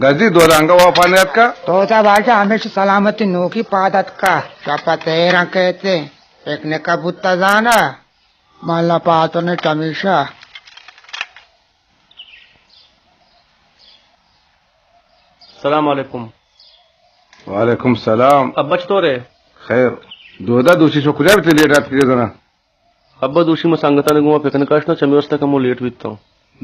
رزی دو دانگا واپا نیاتکا۔ تو تا واجہ ہمیشہ سلامتی نوکی پاد اتکا۔ شپا تیران کہتے، پکنک بوتا زانا، مالا پاتو نے چمیشا۔ السلام علیکم۔ وعلیکم السلام۔ ابا چطور ہے؟ خیر۔ دودا دوشی شو کجا بیتے لیٹ رات کے زنا؟ ابا دوشی ما سنگتانی گوما پکنک اشنا، چمی واسطہ کمو لیٹ بیتاں۔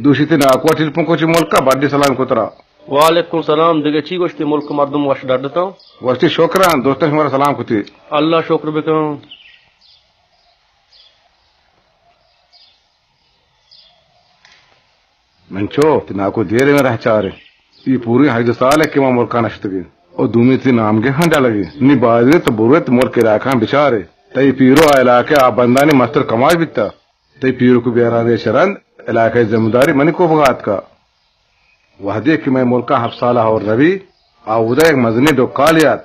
دوشی تے ناکو ٹیلیفون کو چی ملکا بڈی سلام کو ترا۔ وعلیکم سلام، دگہ چی گوشتی ملک مردم وش ڈڈتاں؟ وشتی شکران، دوستاں شمارا سلام کتی۔ اللہ شکر بکن۔ من چو تئی ناکو دیر ء رہ چارے۔ اے پوری ہژدہ سال ء کہ ما ملکا نشتگیں۔ او دومی تئی نامگے ہم ڈلگے۔ نی بازیں تو بروت ملک علاقہ بچارے۔ تئی پیرو آ علاقہ آ بندانی مستر کماش بیتا۔ تئی پیرو کو بیران ریش رند علاقہ ذمہ داری منی کوپگا اتکا۔ وہدے کہ مئے ملکا ہپت سالہ ہور نبی، آ اودا یک مزنیں ڈکالے ات۔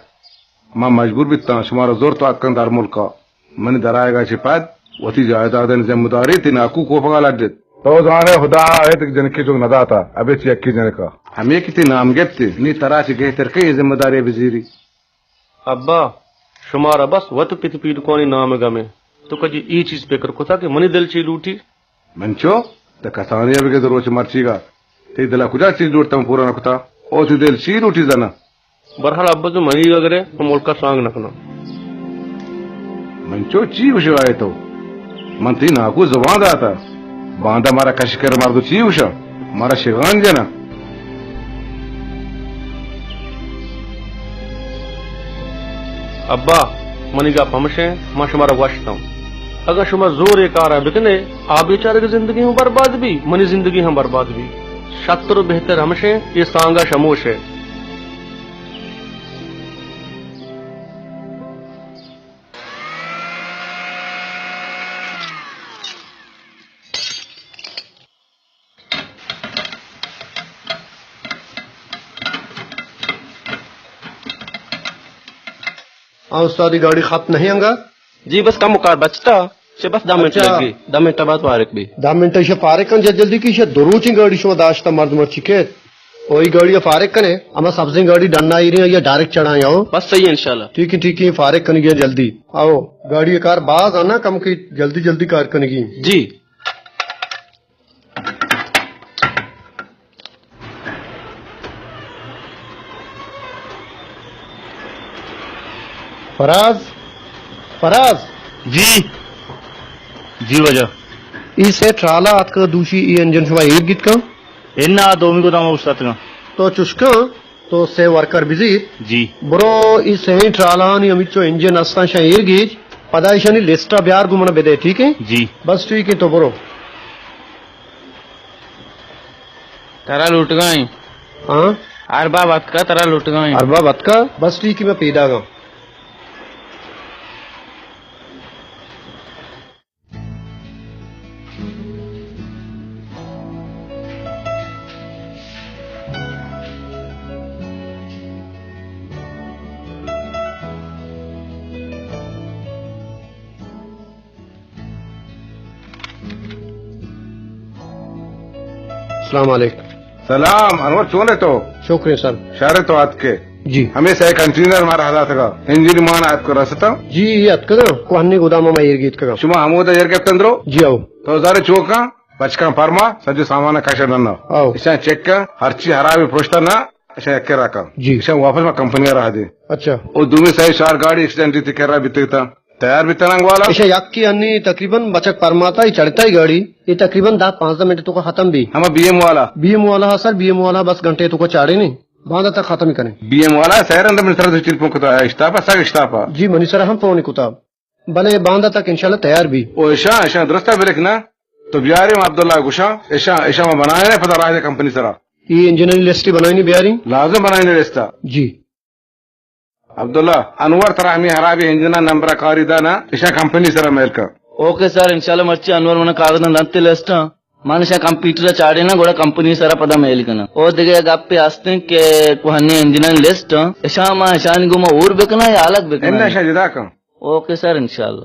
ما مجبور بیتاں شمارا زرت و اتکاں در ملکا۔ منی درآیگا چہ پد وتی جائیدادانی ذمہ داری تئی ناکو کوپگا لڈت۔ تو زانے خدا ء ہچ جنکے چک نداتا، ابید چہ یکے جنکا۔ ہمے کہ تئی نام گپت، نی ترا چہ گہتر کئے اے ذمہ داری بزیری؟ ابا، شمارا بس وت پت پیرکانی نام گمے۔ تو کجی اے چیز فکر کتا کہ منی دل چی لوٹی؟ من چو، تہ کسانی ء بگند روچ مرچیگا۔ تئی دل ء کجا چیز لوٹتا من پورا نہ کتا؟ او تئی دل چی لوٹی زانا؟ برحال ابا تو منی گرے من ملکا سانگ نہ کناں۔ من چو چی گوشگا ئے تو؟ من تئی ناکو زبان داتا۔ باندا مارا کش کر مردو چی گوشا؟ مارا شگان جنا۔ ابا، منی گپ ہمشیں، ما شمارا گوشتاں۔ اگاں شما زور اے کارا بکنے، آ بیچارگ زندگی ہم برباد بی، منی زندگی ہم برباد بی۔ شتر و بہتر ہمشیں، اے سانگا شموش ہے۔ ہاں استاد، اے گاڑی خپ نہیں انگا؟ جی بس کم کار بچتا، چہ بس دہ منٹ اچھا۔ لگی، دہ منٹ بعد فارغ بی۔ دہ منٹ ایشا فارغ کن جد جلدی کی، ایشا دو روچیں گاڑی شما داشتا مرد مرچی کیت۔ او اے گاڑی فارغ کنے، ہما سبزیں گاڑی ڈنا ایریں یا ڈائریکٹ چڑھائیں آؤ۔ بس صحیح ہے انشاءاللہ۔ ٹھیک ہے، ٹھیک ہے، فارغ کنگی ہے جلدی۔ آؤ، گاڑی کار باز آنا کم کی جلدی جلدی کار کنگی۔ جی۔ فراز، فراز۔ جی۔ جی واجہ۔ اے سے ٹرالا آتکا دوشی اے انجن شما ایر گیت کن؟ انا دومی گودام اوشتاتگا۔ تو چشکا؟ تو سے ورکر بزیر۔ جی۔ برو اے سئیں ٹرالانی ہمیچو انجن استاں شاں ایر گیج، پدا ایشانی لسٹا بیار گوں منا بدے، ٹھیک ہے؟ جی۔ بس ٹھیک ہے، تو برو۔ ترا لوٹگائیں۔ ہاں؟ ارباب اتکا، ترا لوٹگائیں۔ ارباب اتکا؟ بس ٹھیک ہے، میں پیداگا۔ السلام علیکم۔ سلام انور، چون ئے تو؟ شکر ہے سر۔ شر تو آتکے۔ جی۔ ہمے سئے کنٹینر مارا ہداتگا۔ انجن مان آتکو رستا؟ جی، اے اتکگا۔ کوہنی گودام ما ایر گیتکگا۔ شما ہمودا ایر گپتن درو؟ جی، آؤ۔ تو زارے چوکاں، بچکاں پرما، سجو سامان کش ڈنا۔ آؤ۔ اشاں چیک کن، ہرچی ہرابی پرشتا نا، اشاں یک کرا کن۔ جی۔ اشاں واپس ما کمپنی را دے۔ اچھا۔ او دومی سئے چار گاڑی ایکسیڈنٹ تی کرا بیتگتا۔ تیار بیت رنگ والا؟ ایشاں یکے انی تقریباً بچک پرماتا، اے چڑھتا ہی گاڑی، اے تقریباً دہ پانزدہ منٹ توکا ختم بی۔ ہما بی ایم والا؟ بی ایم والا، ہاں سر، بی ایم والا بس گھنٹے توکا چاڑے نے، باندا تک ختم کنے۔ بی ایم والا سہرن دم سر ٹیلیفون کتا، اشتاپا سک اشتاپا۔ جی، منی سر ہم فون کتا، بلے باندا تک انشاءاللہ تیار بی۔ او ایشاں، ایشاں درستا بلک نا، تو بیارے ما عبداللہ گوشاں، ایشاں، ایشاں ما بنائے پدا راہ دے کمپنی سرا۔ اے انجنانی لسٹ بنائینی بیاری؟ لازم بنائینی لسٹا۔ جی۔ عبداللہ، انور ترا ہمے ہرابی انجنا نمبر کاری دانا، اشاں کمپنی سرا میل کن۔ اوکے سر، انشاءاللہ مرچی انور منا کاغذاں دنت لسٹاں، من اشاں کمپیوٹر چاڑینا، گڑا کمپنی سرا پدا میل کناں۔ او دگہ گپے ہستیں کہ کوہنی انجنانی لسٹ، اشاں ما اشانی گوما اور بکناں یا الگ بکناں؟ اناں، اشاں جدا کن۔ اوکے سر، انشاءاللہ۔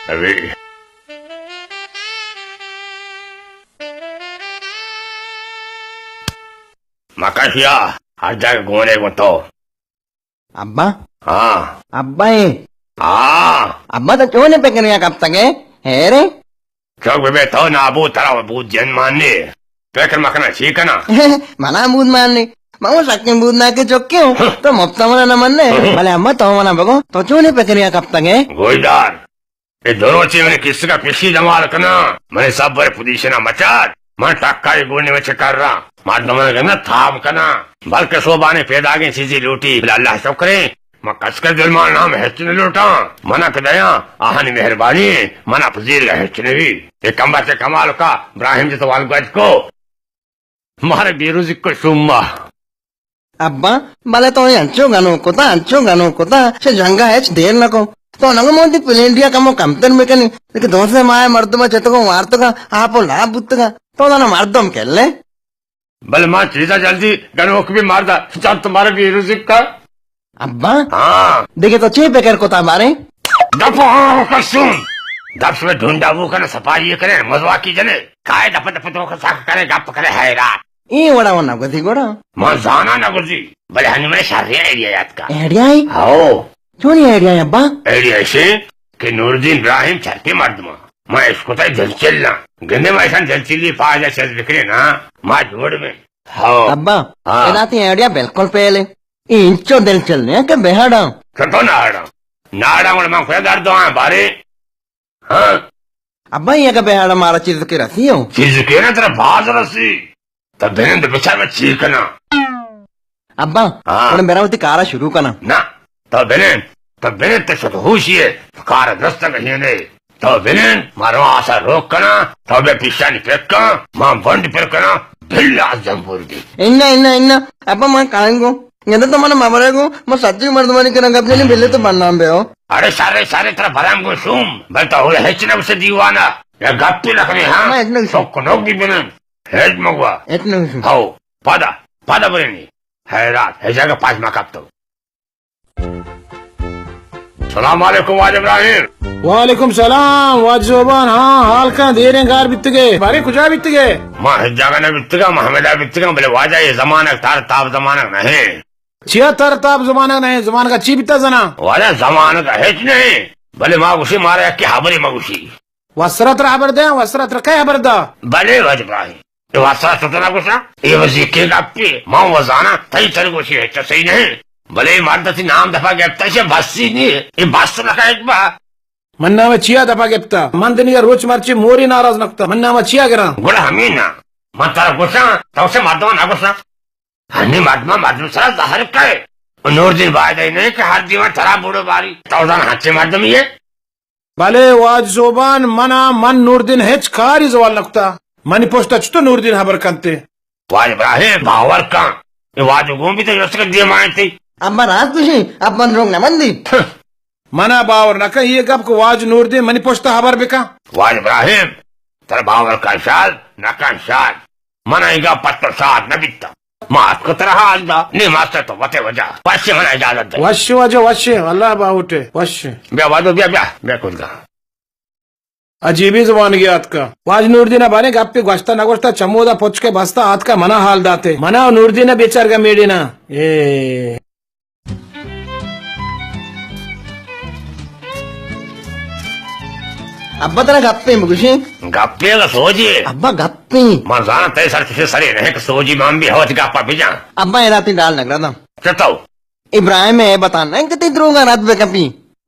ابے مکشیا، ہر جاگہ گونے گوں تو۔ ابا؟ ہاں۔ ابا اے؟ ہاں۔ ابا تو چونے پکریا کپتگے؟ ہیرے؟ چک ببے تو نابود، ترا بود جن مانے۔ پکر مکنا چی کنا؟ منا بود مانے۔ من وہ سکیں بود نہ کہ چکے ہوں۔ تو مفتا منا نہ مننے۔ بلے ابا تو منا بگو، تو چونے پکریا کپتگے؟ گوشدار۔ اے دروچے منی کسگا پشی دمال کناں، منی سبر پوزیشنا مچار، من ٹکاری گونی وچ کراں، مردماں گنداں تاب کناں، بلکہ سوبانے پیداگیں چیزی لوٹی، بلے اللہ شکریں، من کس کے ظلمان نام ہچ نہ لوٹاں، منا کہ دیاں، آہانی مہربانی، منا پذیر گا ہچ نہ بی۔ اے کمبر تے کمال کا، ابراہیم جی تو وال گوج کو۔ مارا بیروزی کو شوما۔ ابا، بلے تو انچو گنوک کتا، انچو گنوک کتا، چہ جنگا ہچ دیر نہ کو۔ تو نگو موتی پلینڈیا کمو کمتر بکنی، لیکن دو سے ماہ مردم چتگو وارتگا، آپ و لاپ بوتگا۔ تو دانا مردم کلے۔ بلے ما چیزا جلدی گنوک بھی ماردا، چند تمہارا بیروزی کا۔ ابا؟ ہاں۔ دیکھے تو چے پکر کتا بارے؟ دپ ہاں کسون۔ دپ سے ڈھونڈا وہ کنے، صفائی کرے، مزواکی جنے۔ کائے دپ دپ تو ساک کرے، گپ کرے، حیران۔ اے وڑا وہ نہ گزی گوڑا۔ ما زانا نہ گزی، بلے ہنی من شر آئیڈیا یاد کا۔ آئیڈیا ہے؟ ہاؤ۔ چونی آئیڈیا ہے ابا؟ آئیڈیا ایسے کہ نوردین ابراہیم چرپی مردما۔ ما اشکتا دلچل نا۔ گندے ما ایسان دلچلی پاجا چل بکنے نا۔ ما جوڑ میں۔ ہاؤ۔ ابا، ہاں۔ ادا تی آئیڈیا بالکل پہلے۔ انچو دلچل نے کہ بہاڑا۔ کتو ناڑا؟ ناڑا گڑا من خدا درد آں بارے۔ ہاں۔ ابا، یہ کہ بہاڑا مارا چیز کے رسی ہو؟ چیز کے نا ترا باز رسی۔ تب بنند بچار میں چی کنا۔ ابا، ہاں۔ گڑا میرا وتی کارا شروع کنا۔ نا، تب بنند، تب بنند تو شد ہوشی ہے، کار درست کہیے نے۔ تو بنند، مارو آسا روک کنا، تو بے پیشانی پک کن، ما بند پر کنا، بلا زنبور دی۔ انا، انا، انا، ابا ما کائیں گو، یہ تو من مبرے گو، ما سچی مردمانی کرا گپ جنی بلے تو بدنام بے ہو۔ ارے سارے، سارے ترا برام گو شوم، بل تو ہوئے ہچ نہ اسے دیوانا، یا گپ تو لکھنے ہاں، ما اتنا تو کنوک دی بنند، ہچ مگوا۔ اتنا شوم۔ ہاؤ، پادا، پادا برینی، حیرات، ہے جگہ پاس ما کپ تو۔ سلام علیکم واجہ ابراہیم۔ وعلیکم سلام واجہ زوبان، ہاں حال کن، دیریں گار بیتگے، بارے کجا بیتگے؟ ما ہچ جاگہ نہ بیتگاں، ما ہمیدا بیتگاں، بلے واجہ یہ زمانگ تر تاب زمانگ نہ ہے۔ چیا تر تاب زمانگ نہ ہے؟ زمانگ چی بیتا زنا؟ واجہ زمانگ ہچ نہیں، بلے ما گوشی مارا یکی حبری ما گوشی۔ وسرا ترا حبر دے، وسرا ترا کئے حبر دا؟ بلے واجہ ابراہیم۔ اے واسطہ تو نہ گوشاں، اے وزی کے گپے، ما وزانا تئی تر گوشی ہچ صحیح نہیں۔ بلے اے مرد تی نام دفا گپتا، چہ بسی نہیں، اے بس نہ کہت با۔ من نام چیا دفا گپتا؟ من دنیا روچ مرچی موری ناراض نکتا، من نام چیا گراں؟ گڑا ہمیں نا، من ترا گوشاں، تو سے مردم نہ گوشاں۔ ہنی مردم، مردم سرا زہر کئے۔ نوردین باید نہیں کہ ہر دیوان ترا بوڑو باری، تو زان ہنچے مردم یہ۔ بلے واجہ زوبان، منا، من نوردین ہچ کاری زوال نکتا۔ منی پشتا چتو نوردین حبر کنتے؟ واجہ ابراہیم، باور کن، اے واجہ گون بیت، جست کہ دیما انت۔ ابا راست گوشی، ابا دروگ نہ بندی۔ منا باور نہ کن، اے گپ کہ واجہ نوردین منی پشت ءَ ہبر بکن۔ واجہ ابراہیم، ترا باور کن شاد، نہ کن شاد۔ منا اے گپ ءَ تو شاد نہ بیتا۔ ما اتک ترا حال دا، نی ماسٹر تو وتے وجہ۔ پس منا اجازت دے۔ وش واجہ، وش، اللہ باہوٹ ئے، وش۔ بیا واجہ، بیا، بیا، بیا کجا۔ عجیبیں زبانگے آتکا۔ واجہ نوردین ءَ باریں گپے گوشتہ نہ گوشتہ، چمودا پچ کہ بستہ آتکا منا حال داتے۔ منا و نوردین ءَ بیچارگا میڑینا۔ اے۔ ابا ترا گپے بگوشیں۔ گپے گا سوجی۔ ابا گپے۔ من زاناں تئی سر چشیں سرے نہ کہ سوجی، من بھی ہوت گپا بجاں۔ ابا ادا تئی ڈال نگرا داں۔ چتو؟ ابراہیم ءَ بتا نہ کہ تئی دروگاں رد بکپی۔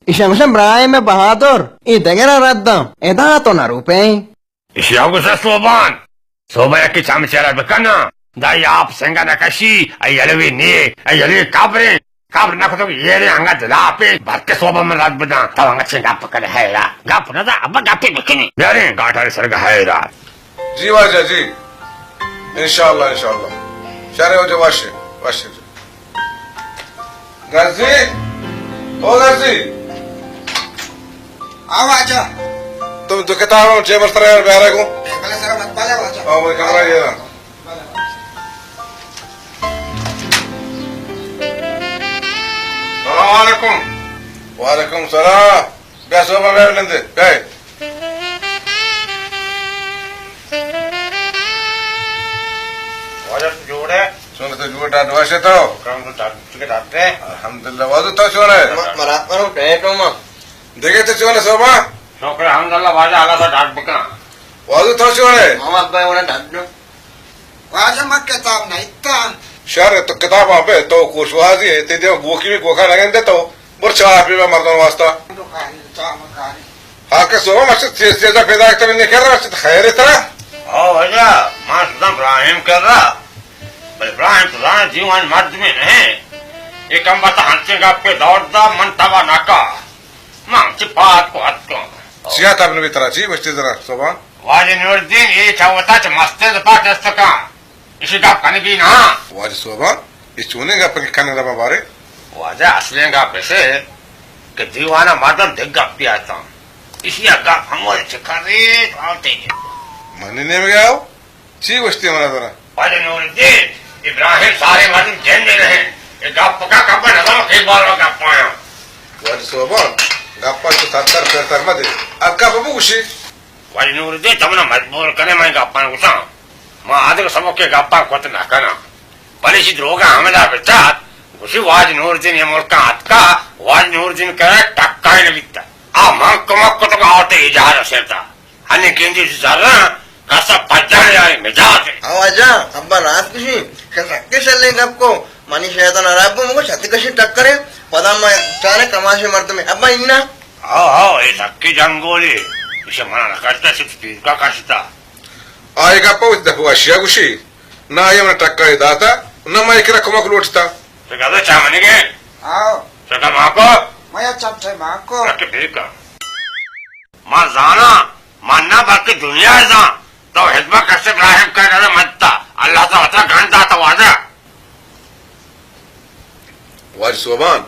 ایشاں گوشاں ابراہیم بہادر، اے دگراں رد داں، ادا تو نہ روپے۔ ایشی ءَ گوشاں سوبان، سوبان یکے چم چرا بکناں، دائی آپ سنگا نہ کشی، اے یلوی نیے، اے یلوی قبریں، قبر نہ کتو، یہ رے انگا دلاپے، بلکہ سوبان من رد بداں، تو انگا چنگا پکڑے حیران، گپ نہ دا، ابا گپے بکنی، بیاریں گاٹاری سرگا حیران۔ جی واجہ جی، انشاءاللہ، انشاءاللہ۔ شرے واجہ واشے، واشے۔ غازی، او غازی۔ ہاں واجہ۔ تم دو کتاب ہم ٹیبل سر یار بیارے کو۔ ٹیبل سر مت بالا واجہ۔ ہاں، وہ کمرہ یہ رہا۔ السلام علیکم۔ وعلیکم السلام۔ بیا سوبا بیا لندے، بیا۔ واجہ تو جوڑ ئے؟ چون تو جوڑ، ڈاڈ وش ئے تو؟ کم تو ڈاڈ، تو کے ڈاڈ ئے؟ الحمدللہ، واجہ تو چون ئے؟ م-، مراد پر ہوں، پینٹ ہوں ما۔ دیکھے تو چون ئے سوبا؟ شکر الحمدللہ، واجہ اللہ تو ڈاڈ بکا۔ واجہ تو چون ئے؟ محمد بھائی انہیں ڈاڈ دو۔ واجہ ما کتاب نہ اتاں۔ شر تو کتاب آ بے تو کوش وازی ئے، تے دے گوکی بھی گوکا لگن دے تو۔ بر چاہ پی مردم واسطہ۔ ہاں کہ سوبا مچ تیز تیزا پیدا کرتا، میں نے کر رہا، مچ خیر اترا۔ او واجہ، ما شدم ابراہیم کر رہا۔ بل ابراہیم تو زانا دیوان مرد میں نہیں۔ یہ کم بتا ہنچے گپ پہ دور دا، من تبا نکا۔ من چی پات کو اتکا۔ چیا تب نبی ترا چی گوشتی ذرا سوبا؟ واجہ نوردین، یہ چاوتا چ مستر پاک استکا۔ ایشی گپ کنگی نہ۔ واجہ سوبان، اے چونیں گپ کہ کن ربا بارے؟ واجہ اصلیں گپ ایشے کہ دیوانا مردم دگہ گپی آتاں۔ ایشی ء گپ ہمو چکر ریت آتے۔ منی نیمگا آؤ؟ چی گوشتی منا ترا؟ واجہ نوردین، ابراہیم سارے مردم جن نہیں۔ اے گپ کا گپ نظام کے بار گپ آیا۔ واجہ سوبان، گپا تو تر تر پر تر مدے۔ اب گپ بگوشی۔ واجہ نوردین، تو منا مجبور کنے، من گپاں گوشاں۔ ما آدگہ سبکے گپاں کت نہ کناں۔ بلے چی دروگاں ہمدا بچار، گوشی واجہ نوردین یہ ملکاں اتکا، واجہ نوردین کرا ٹکائی نہ بیتا۔ آ من کمک کتگ آورتے اجازت سرتا۔ ہنی گندی زراں کسا پجان یاری مجاز ہے۔ او اجا، ابا راست گوشی، کہ سکے شلیں گپ کو، منی شیطان عرب کو مگو شتی کشی ٹکرے، پدا ما چارے کماشے مردمے۔ ابا انا۔ ہاؤ، ہاؤ، اے سکی جنگولے۔ اسے منا نہ کشتا، صرف پیرکا کشتا۔ آ اے گپا وتی دپ ء وشیا گوشی، نہ آئی ء منا ٹکا ء داتا، نہ مئے کرا کمک لوٹتا۔ تو گزا چا منی گئے؟ ہاؤ۔ تو کا ماں کو؟ میا چمچے ماں کو۔ رکھ بیکا۔ ما زانا، من نہ بلکہ دنیا زان۔ تو حزب کش ابراہیم کا نہ مدتا۔ اللہ تو اتنا گنڈ داتا واجہ۔ واجہ سوبان،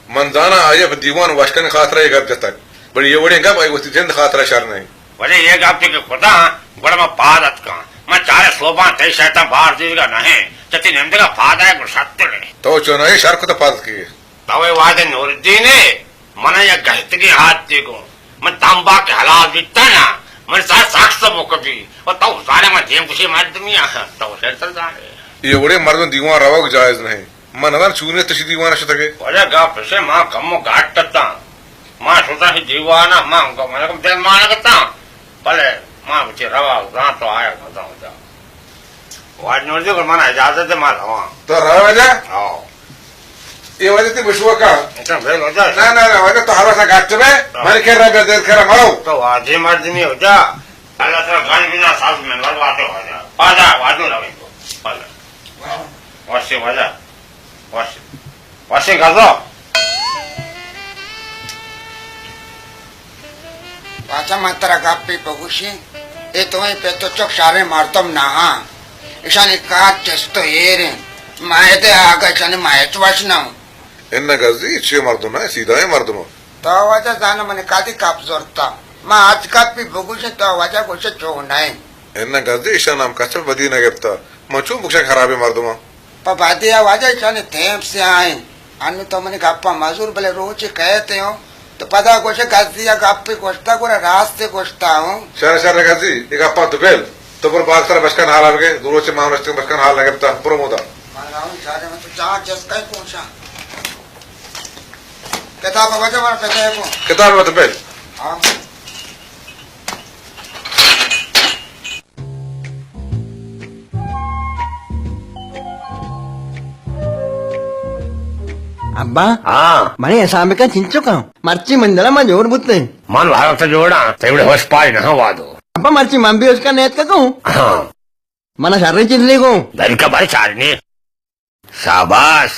من زاناں آئی ء پہ دیوان وش کنگ خاطرا اے گپ جتگ، بلے اے وڑیں گپ آئی وتی جند خاطرا شر نہ انت۔ بلے اے گپ کہ کتاں، گڑا من پاد اتکاں۔ من چارے سوبان تئی شرطاں بار دیرگا نہ انت، چہ تئی نمدگا پاد آیگ گڑا شرتر انت۔ تو چوناہی شر کتہ پاد اتکگے؟ تو اے واجہ نوردین ئے؟ من یک گہتگیں حادثے گوں من تمباک ء ہلاس بیتاں نا، من سر سک سبک بی۔ و تو زانے من دیم کشی مردمی آں، تو شرتر زانے۔ اے وڑیں مردم دیوان روگ جائز نہیں۔ من نزان چونیں تشی دیوان شتگے۔ واجہ گپ اشے، ما کمو گاٹ اتاں۔ ما شتاں شی دیوان ء، ما من کم دل مانگ اتاں۔ بلے ما وتی روا زان تو آیا مزان جا۔ واجہ نوردین، من اجازت دے، ما رواں۔ تو رو واجہ؟ ہاں۔ اے واجہ تئی بشوکاں۔ اچھا، بے واجہ۔ نہ، نہ، نہ، واجہ تو ہر وقت گٹ بے، ہاں۔ من کرا بے دل کرا مرو۔ تو واجہ مردمی ہو جا۔ اللہ تعالی گن بنا ساز میں بر واجہ واجہ۔ واجہ، واجہ روی تو۔ واجہ۔ واسے واجہ۔ واسے۔ واسے گزا۔ واجہ من ترا گپے بگوشیں، اے دوئیں پت و چک شریں مردم نہ آں۔ اشانی کار چست و ایر انت۔ ما اد ء آگہ اشانی ما ہچ وش نہ اوں۔ اناں گزی، چے مردم ء، سیدھائیں مردم۔ تو واجہ زانو منی کدی کپ زرتا۔ ما ہرچ کپی بگوشیں تو واجہ گوشے چو نہ انت۔ اناں گزی، اشان ہم کچ ء بدی نہ گپتا۔ من چون بگوشاں خرابیں مردماں؟ پہ بدی ء واجہ اشانی تیم سیاہیں۔ انو تو منی گپاں مزور، بلے روچے کئیت اوں تو پدا گوشے گزی ء گپے گوشتا، گڑا راستے گوشتا اوں۔ شر شر گزی، اے گپاں تو بل۔ تو پر باغ سرا بشکن حالا بگے، دو روچے ما نشتگیں بشکن حال نہ گپتا، برو مودا۔ من راؤں شارے، من تو چاہ جس کئی کوشاں۔ کتاب ء واجہ مارا پتہ ہے کو؟ کتاب ء تو بل۔ ہاں۔ ابا، ہاں۔ منی حساب کن چنچو کن؟ مرچی منزل ء من جوڑ بوتیں۔ من وارت جوڑاں، تئی وڑے ہوش پائی نہ وادو۔ ابا، مرچی من بھی اس کا نیت کا کہوں؟ ہاں۔ منا شریں چیز نہیں کہوں۔ دل کا بھر چارنے۔ شاباش۔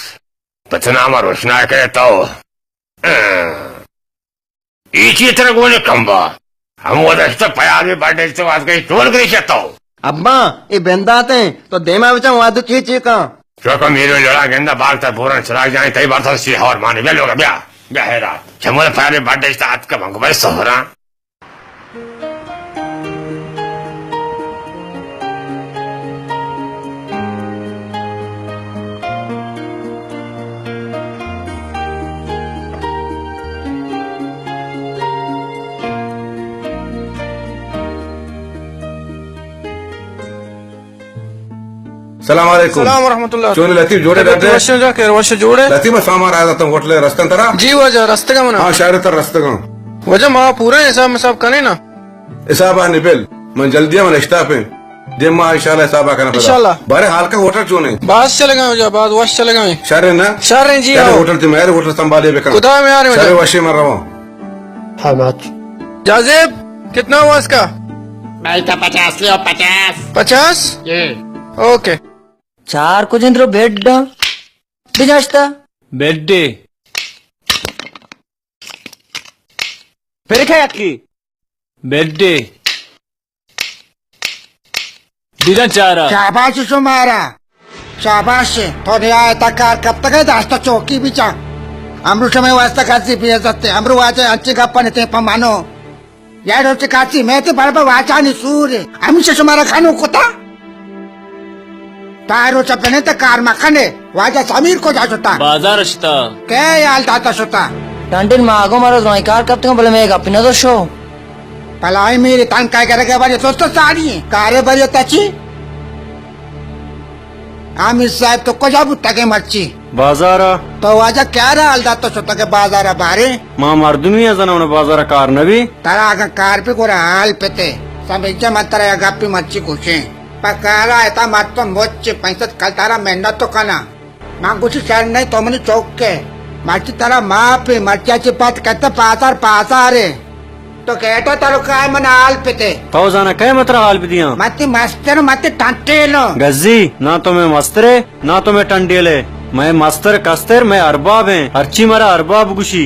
پت نام روشنا کرے تو۔ اے چی ترا گونے کمبا؟ ہم وہ دست پیار بھی بڑے تو آج کہیں چور گری چتو۔ ابا، اے بندات ہیں، تو دیما بچا وادو چی چی کاں؟ چوکا میرو لڑا گندا باغ تا بوران چراغ جائیں، تئی بارتا سی ہور مانے، بیا لوگا، بیا، بیا حیران۔ چمول پیار بھی بڑے تا آت کا بھنگ بھائی سہران۔ السلام علیکم۔ السلام ورحمۃ اللہ۔ چون لطیف جوڑے لطیف ڈاڈے؟ وش جا، خیر وش جوڑے۔ لطیف، میں سامان آیا تھا ہوٹل رستن ترا؟ جی واجہ، رستگا منا۔ ہاں، شاعر تر رستگا۔ واجہ، ما پورا حساب مساب کنے نا۔ حساب آ نبل، من جلدی من اشتاپیں۔ دیم ما انشاءاللہ حساب آ کنا پدا۔ انشاءاللہ۔ بارے حال کا ہوٹل چونے؟ باز چلگا واجہ، باز وش چلگا۔ شر نا؟ شر جی، شر ہاں۔ ہوٹل تے میرے ہوٹل سنبھالے بکن۔ خدا میارے واجہ۔ شر وشے من رواں۔ ہاں، مات۔ جازب، کتنا ہوا اس کا؟ بھائی، تو پچاس لے، پچاس۔ پچاس؟ جی۔ اوکے۔ چار کجن درو بیڈ بجاشتا۔ بیڈے۔ پھر کھا یکی۔ بیڈے۔ بیجاں چارا۔ شاباش شمارا۔ شاباش۔ تو نیا تا کار کپتگے داشتا چوکی بیچا۔ امرو شمے واسطہ کسی بے عزت ہے۔ امرو واجہ انچی گپا نتے پمانو۔ یا روچ کسی میں تے بڑ بڑ واجانی سور ہے۔ ہمیشہ شمارا کھانو کتا۔ تا روچ پنے تے کار مکنے۔ واجہ سمیر کجا شتا؟ بازار شتا۔ کئے حال داتا شتا؟ ٹنڈن ما آگو مارا زوائیں کار کپتگا بلے میں گپی نہ دو شو۔ پلائی میری تنکا کرے کے بارے تو تو ساڑی ہے۔ کارے بارے تچی؟ حامد صاحب تو کجا بوتگے مرچی؟ بازارا۔ تو واجہ کیا را حال داتا شتگے بازارا بارے؟ ما مردمی ء زنون بازارا کار نبی۔ ترا اگاں کار بی گڑا حال پتے۔ سمجھے من ترا یا گپی مرچی گوشیں۔ پہ کارا اتا مردم مچ پنچ سد کلدارا محنت تو کنا۔ من گوشی شر نئیں تو منی چک ئے۔ مرچی ترا معاف ایں، مرچی چہ پد کئیت پاسار پاسار ایں۔ تو کئیت ترا کائے من حال پتے۔ تو زانا کئے من ترا حال بدیاں؟ من تئی مستر، من تئی ٹنٹیل آں۔ گزی، نہ تو مئے مستر ئے، نہ تو مئے ٹنڈیل ئے۔ مئے مستر کستر مئے ارباب ایں، ہرچی مارا ارباب گوشی۔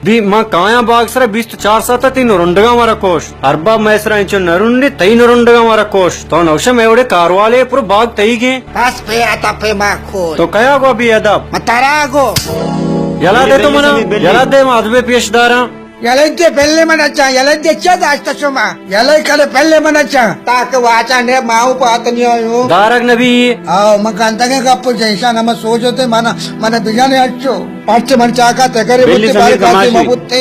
بی من کایاں باگ سرا بیست و چار ساعت تئی نرنڈگاں مارا کوش۔ ارباب مئے سرا انچو نرنڈی تئی نرنڈگاں مارا کوش۔ تو نوشہ مئے وڑے کاروالے پرو باگ تئیگیں۔ بس بے ادب، ما کور۔ تو کیا گو بے ادب؟ من ترا گو۔ یلا دے تو منا، یلا دے، ما ادبے پیش داراں۔ یلہ دے پہلے من اچاں، یلہ دے چا داشت شما؟ یلہ کلے پہلے من اچاں۔ تاکہ واچا نے ماؤ پات نہیں آیو۔ دارگ نبی۔ آو، من گندگے گپو جیسا نہ من سوچو تے من، من بجانے اچو۔ پرچے من چاکا تے کرے بلی بوتے سمیر بارے کاتے کماشی۔ مبوتے۔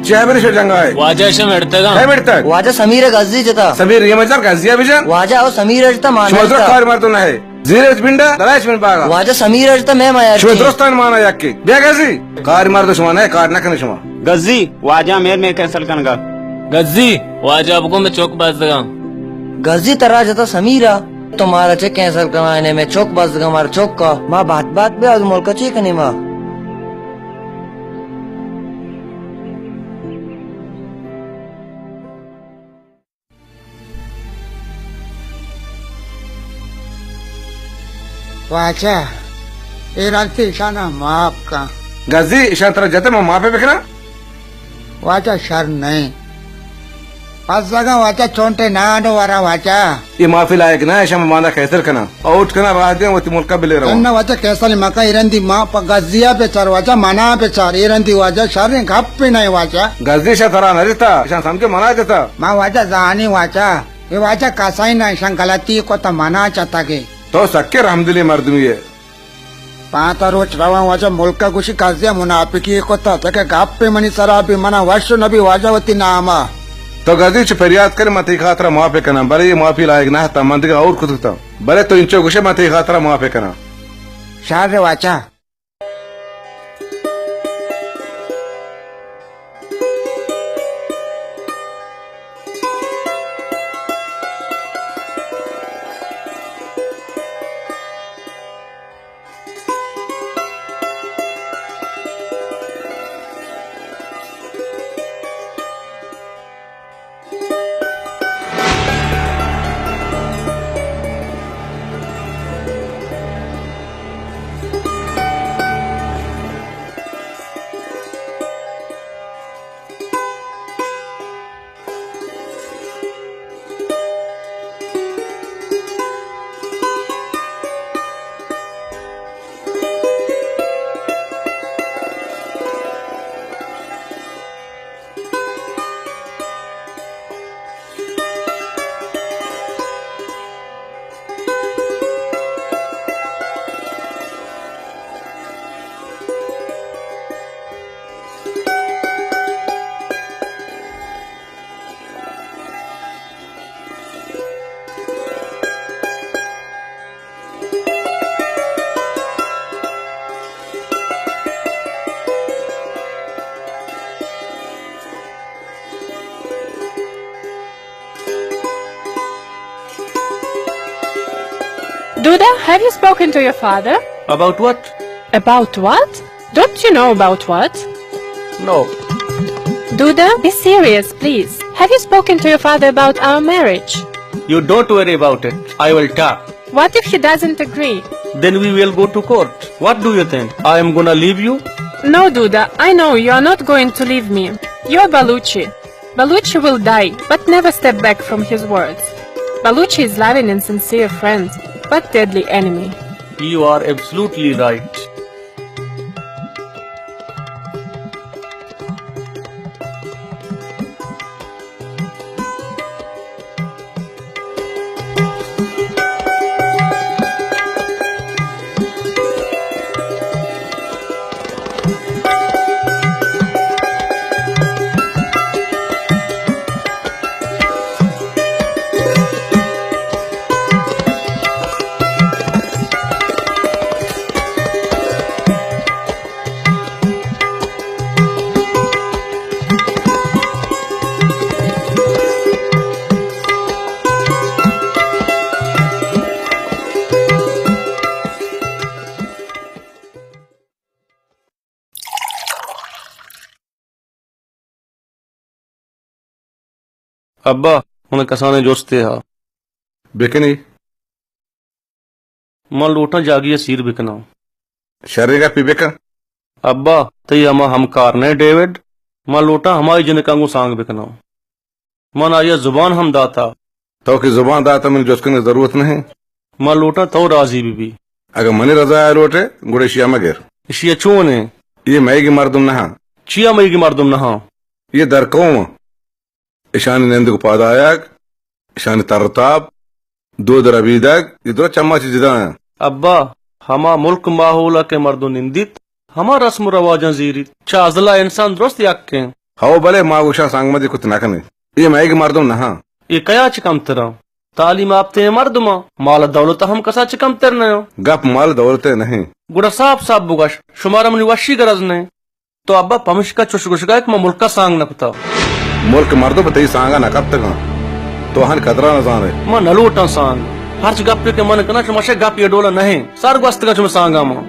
چے برے شو جنگائے؟ واجہ شم اڑتگا۔ ہے اڑتگ؟ واجہ سمیر غزی جتا۔ سمیر یہ مجر غزیہ بجن؟ واجہ او سمیر اڑتا مان شما اڑتا۔ کار مردو نہ ہے۔ زیر اچ بنڈا، دلائش من باغا۔ واجہ سمیر اچ تا میں مایا شما چی۔ درستان مانا یکی۔ بیا گزی۔ کار مردو شما نہ، کار نہ کنے شما۔ گزی، واجہ میر میں کینسل کنگا۔ گزی، واجہ بگو میں چوک بزدگاں۔ گزی ترا جتا سمیرا، تو مارا چے کینسل کنائینے، میں چوک بزدگاں مارا چوک کا۔ ما بات بات بیا از ملک چی کنی ما۔ واجہ، اے رنتی ایشانا معاف کن۔ گزی، ایشان ترا جتے من معافی بکناں؟ واجہ شر نئیں۔ از اگاں واجہ چونٹے نانو ورا واجہ۔ اے معافی لائق نہ، ایشاں من باندا کینسل کناں۔ آؤٹ کناں، راہ دیاں، وتی ملکا بلیراں۔ چنا واجہ کینسل مکن، ایرندی ما پہ گزیا بچار واجہ، منا بچار، ایرندی واجہ شریں گپ نہ واجہ۔ گزی شا ترا نہ دیتا، ایشاں سمجھے منا دیتا۔ ما واجہ زانی واجہ، اے واجہ کسائی نہ، ایشاں غلطی کو تا منا چتگے۔ تو سکے رحمدلی مردمی ہے۔ پانتا روچ رواں واجہ، ملکا گوشی قاضی منافقی کتا، تکہ گپ منی سرا بی، منا وش نبی واجہ وتی ناما۔ تو گزی چہ پریات کنے، من تئی خاطرا معاف کناں، بلے اے معافی لائق نہ تا، من دگہ اور کتکتا، بلے تو انچو گوشے من تئی خاطرا معاف کناں۔ شر واجہ۔ Duda, have you spoken to your father? About what? About what? Don't you know about what? No. Duda, be serious, please. Have you spoken to your father about our marriage? You don't worry about it. I will talk. What if he doesn't agree? Then we will go to court. What do you think? I am gonna leave you? No, Duda, I know you are not going to leave me. You're Baluchi. Baluchi will die, but never step back from his words. Baluchi is loving and sincere friend, but deadly enemy. You are absolutely right. ابا، من کسانیں جستے ہا۔ بکنی۔ من لوٹاں جاگہے ءَ سیر بکناں۔ شریں گپے بکن۔ ابا، تئی ہما ہمکار نہ ڈیوڈ؟ من لوٹاں ہمائی جنکاں گوں سانگ بکناں۔ من آئی ءَ زبان ہم داتا۔ تو کہ زبان داتا، من جست کنگ ضرورت نہ۔ من لوٹاں تو راضی بہ بی۔ اگاں منی رضا ءَ لوٹے، گڑا اشی ءَ مگر۔ اشی ءَ چون ایں؟ اے مئیگی مردم نہ ہاں۔ چیا مئیگی مردم نہ ہاں؟ اے در قوم ایں۔ اشانی نندگ و پاد آیگ، اشانی تر و تاب، دود ربیدگ، اے درست چما چہ جدا انت۔ ابا، ہما ملک ماحول ءَ کہ مردم نندیت، ہما رسم و رواجاں زیریت۔ چہ ازل ءَ انسان درست یک انت۔ ہو بلے، ما گوشاں سنگ مدی کت نہ کنیں۔ اے مئیگ مردم نہ انت۔ اے کیا چہ کمتر انت؟ تعلیم یافتیں مردم انت، مال دولت ہم کسا چہ کمتر نہ انت۔ گپ مال دولت ءِ نہ انت۔ گڑا صاف صاف بگوش، شمارا منی وشی گرز نہ انت۔ تو ابا پمشکا چش گوشگا کہ ما ملکا سانگ نہ کتا۔ ملک مردم پہ تئی سانگا نہ کپتگاں۔ تو آہانی قدرا نہ زانے۔ ما نہ لوٹاں سانگ۔ ہرچ گپے کہ من کناں، شما شے گپ اے ڈولا نہ انت۔ سر گوستگاں شمے سانگا ما۔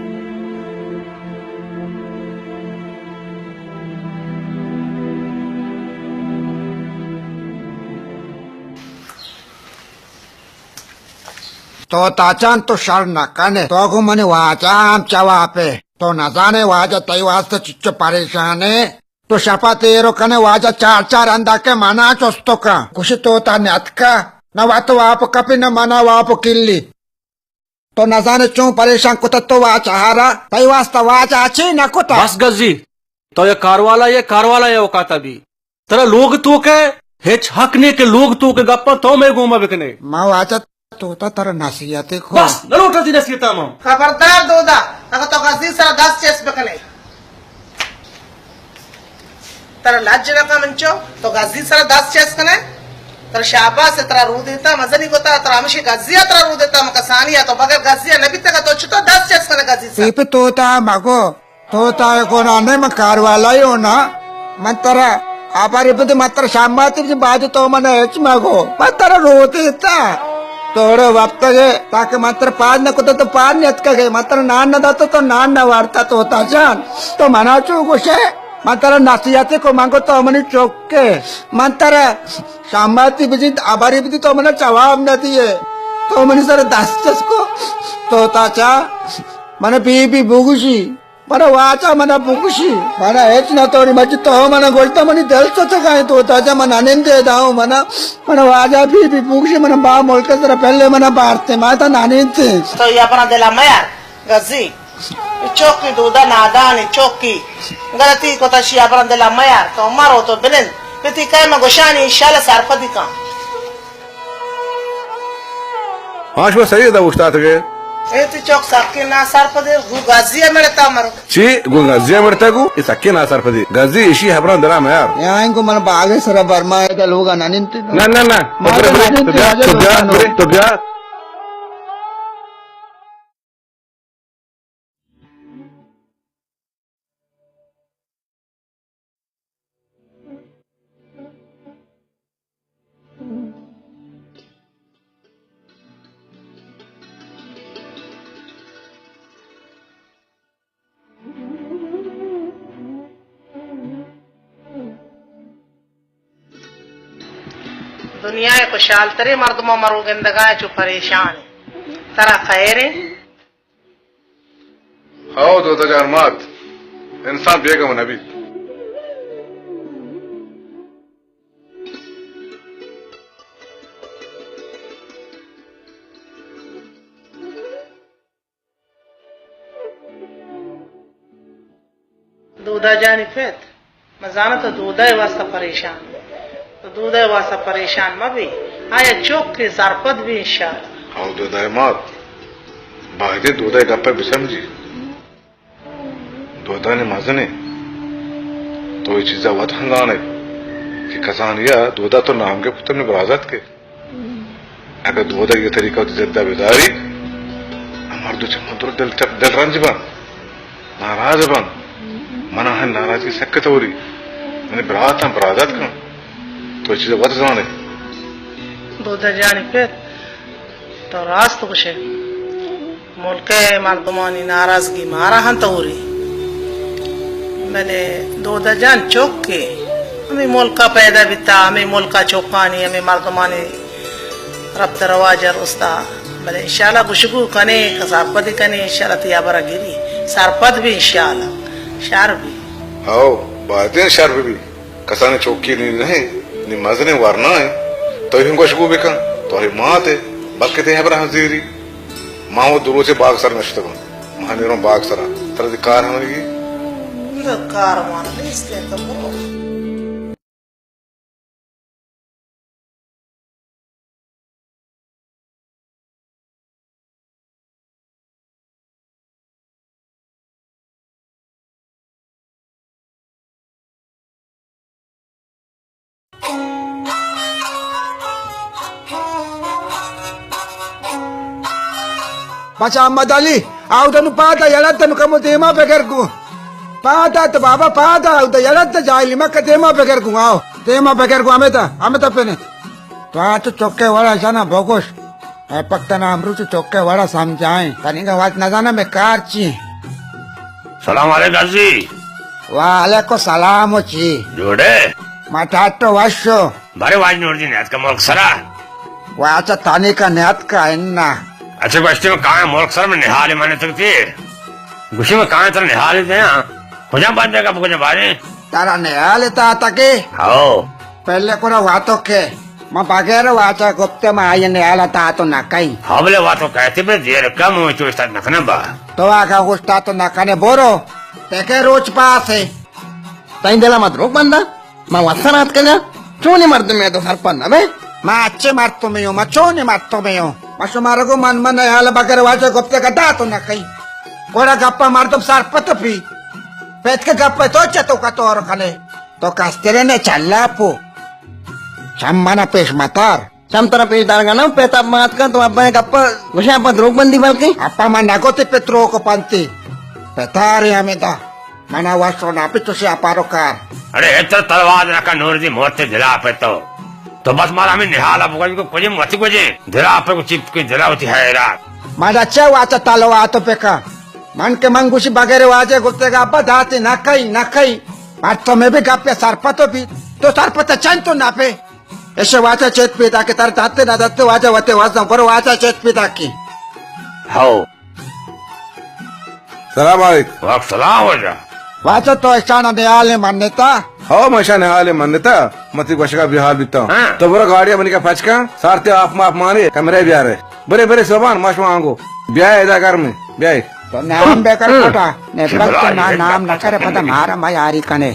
تو تاچان تو شر نہ کنے۔ تو گوں منی واجہ ہم چواپے۔ تو نزانے واجہ تئی واسطہ چچو پریشان ایں۔ تو شپا تیرو کنے واجہ چار چار ہندا کہ منا چستو کن۔ گوشی تو تا نیاتکا، نہ وت واپ کپی، نہ منا واپ کلی۔ تو نزانے چون پریشان کتا تو واجہ ہارا، تئی واسطہ واجہ چی نہ کتا۔ بس گزی، تو یہ کاروالا، یہ کاروالا یہ اوقاتا بی۔ ترا لوگ تو کے ہچ حق نے کہ لوگ تو کے گپا تو میں گوما بکنے۔ ما واجہ تو تا ترا نصیحت کو۔ بس، نہ لوٹا تئی نصیحت ما۔ خبردار دودا، اگر تو غزی سرا دست چست بکنے۔ ترا لج نہ کن انچو، تو غزی سرا دست چست کنے۔ ترا شاباس، ترا رو دیتا، مزنی کتا، ترا ہمشی غزی ترا رو دیتا، مکسانی تو بغیر غزی نہ بیتگا، تو چطور دست چست کنے غزی سرا؟ پی پی تو تا مگو۔ تو تا گونا نے من کاروالا ہی ہونا۔ من ترا آباری بدی، من ترا شاماتی بدی، بعد تو من ہچ مگو۔ من ترا رو دیتا۔ توڑے وپتگے، تاکہ من ترا پاد نہ کتا تو پاد نیتکگے، من ترا نان نہ داتا تو نان نہ وارتا تو تا جان۔ تو منا چو گوشے، من ترا نصیحت کو، من کو تو منی چوکے۔ من ترا شاماتی بجی، آباری بدی تو منا جواب نہ دیے۔ تو منی سر دست چست کو، تو تا چا، من بی بی بگوشی۔ منا واجہ منا بکشی، منا ہچ نہ توری مچی تو منا گوشتا منی دل سوچگائیں تو تا جا منا نندے داؤں منا، منا واجہ بی بی بکشی منا با ملک سر پہلے منا بارتے ما تا نانینتے۔ تو یہ اپنا دلا میار، غزی، چوکی دودا نادانی چوکی، غلطی کو تا شی اپنا دلا میار، تو مرو تو بنند، پتی کئے میں گوشانی انشاءاللہ سرپدی کن۔ ہاں، شما صحیح ادا اوشتاتگے۔ اے تئی چک سکیں ناسرپدے، گوں گزی ءَ مڑتا مرو۔ چی؟ گوں گزی ءَ مڑتا گوں؟ اے سکیں ناسرپدے۔ گزی ایشی ہبراں دلا میار۔ یا اینگو من باغے سرا برما ادا لوگا نہ ننت۔ نہ، نہ، نہ۔ ما برے، تو نہ برے، ننت، تو بیا، تو بیا، برے، تو بیا۔ دنیا ءِ خوشحال تریں مردماں مرو گندگا ءَ چو پریشان اِنت۔ ترا خیر اِنت؟ ہئو دودا جان مات، انسان بے گم نہ بیت۔ دودا جانی پت، من زاناں تو دودا ءِ واسطہ پریشان ئے۔ تو دودا ءِ واسطہ پریشان مہ بی۔ آیا چک ءَ سرپد بی انشاءاللہ۔ ہئو دودا ءِ مات، بایدیں دودا ءِ گپ ءَ بسمجی۔ دودا نی مزن اِنت۔ تو اے چیزا وت ہم زان ئے کہ کسانی ءَ دودا تو نام گپت منی برازاتک ئے۔ اگاں دودا اے طریقہ وتی زند ءَ بداری، آ مردم چہ من دل، دل رنج بنت، ناراض بنت۔ من ءَ ہم ناراضگی سک توری۔ منی برات ہم برازاتک اَنت۔ تو اے چیز وت زان ئے۔ دودا جانی پت، تو راست گوش ئے۔ ملک ءِ مردمانی ناراضگی مارا ہم توری۔ بلے دودا جان چک ءَ ہمے ملک ءَ پیدا بیتا، ہمے ملک ءِ چکانی، ہمے مردمانی رپت ءُ رواج ءَ رستا۔ بلے انشاءاللہ گشگو کنے، سرپدی کنے، انشاءاللہ تئی ہبر ءَ گری۔ سرپد بی انشاءاللہ۔ شر بی۔ ہئو، بایدیں شر بہ بی۔ کسانیں چوکی نی نہ اِنت، نی مزنیں ورنا اِنت۔ تو ہم گوشگو بکن، تو ہمے مات ئے، بلکیں تئی ہبرا ہم زیری۔ ما وت دو روچے باگ سر نشتگاں۔ ما نیروں باگ سرا۔ ترا دی کار ہم نگی۔ کار مان نیست تو برو۔ بچا احمد علی، آودا نو پادا یلت نو کمو دیما بگر گو۔ پادا تو بابا پادا، آودا یلت جاہلی مکہ دیما بگر گو، آو۔ دیما بگر گو، ہمے تا، ہمے تا پنے۔ تو آ تو چکے وڑا جنا بگوش۔ اے پک تنا امروچ چکے وڑا سمجھائیں۔ تنیگا وات نزانا میں کار چی۔ سلام علیک غازی۔ وعلیکم سلام و چی۔ جوڑے؟ ما ٹاٹو وشو۔ بارے واجہ نوردین نیاتکا ملک سرا؟ واجہ تنیگا نیاتکا انا۔ اچھا گوشتے میں کائیں ملک سرا میں نہالے مانے تک تے۔ گوشی میں کائیں ترا نہالے دیاں۔ کجا بات دے گا کجا بارے؟ ترا نیال داتگے؟ ہو۔ پہلے کرا واتو کہ ما بغیر واجہ گپتے ما آئی نیال داتو نہ کئی۔ ہو بلے واتو کہتے بلے دیر کم ہو چوشتا نہ کنا با۔ تو آگا گوشتا تو نہ کنے برو۔ تے کہ روچ پاسے۔ تئی دل ءَ ما دروگ بنداں؟ ما وت سر آتکگاں؟ چونیں مردمے تو سرپد نہ بئے؟ ما اچے مردمے اوں، ما چونیں مردمے اوں؟ ما شمارا گوں من، من حال بغیر واجہ گپتگ ءَ دات نہ کئیں۔ گڑا گپ ءَ مردم سرپد بی۔ پت کہ گپ ءَ تو چہ تو کتور کنے۔ تو کسترے نے چلاپو۔ چم من ءَ پیش متار۔ چم ترا پیش دارگا نہ، پت ءَ مات کن تو ابا ءِ گپ ءَ گوشاں، ابا دروگ بندی بلکیں۔ اپا من نہ گوتی پت دروگ بنتی۔ پتارے ہمے دا۔ منا وش و ناپی چوشی اپارو کار۔ اڑے اتر تلوار نکا نوردی مورتے دلا پہ تو۔ تو بس مارا ہمیں نہالا بگوش کو کجے متی گوجے۔ دلا پہ کو چپ کی دلا ہوتی حیران۔ مادا چہ واتا تلوار تو پکا۔ من کہ من گوشی بغیر واجہ گپتے گا ابا داتی نہ کئی، نہ کئی۔ مر تو میں بھی گپ پہ سرپتو بھی۔ تو سرپت چند تو نہ پہ۔ ایشی واجہ چیت پیدا کہ تر داتے نہ داتے واجہ وتے وزن کرو واجہ چیت پیدا کی۔ ہو۔ سلام علیکم۔ وعلیکم سلام واجہ۔ واجہ تو ایشانا نیال منتا؟ ہو، من ایشانا نیال منتا۔ متی گوشگا بیحال بیتا۔ ہاں۔ تو برو گاڑی منی کا پچ کن، سارتے آپ ماپ مانی، کمرے بیارے۔ برے، برے سوبان، ما شما آنگو۔ بیائے ادا گھر میں، بیائے۔ تو نام بے کر ہاں۔ پٹا، نے شبرا بخت نا یہ نام نہ کرے، پتہ مارا ما یاری کنے۔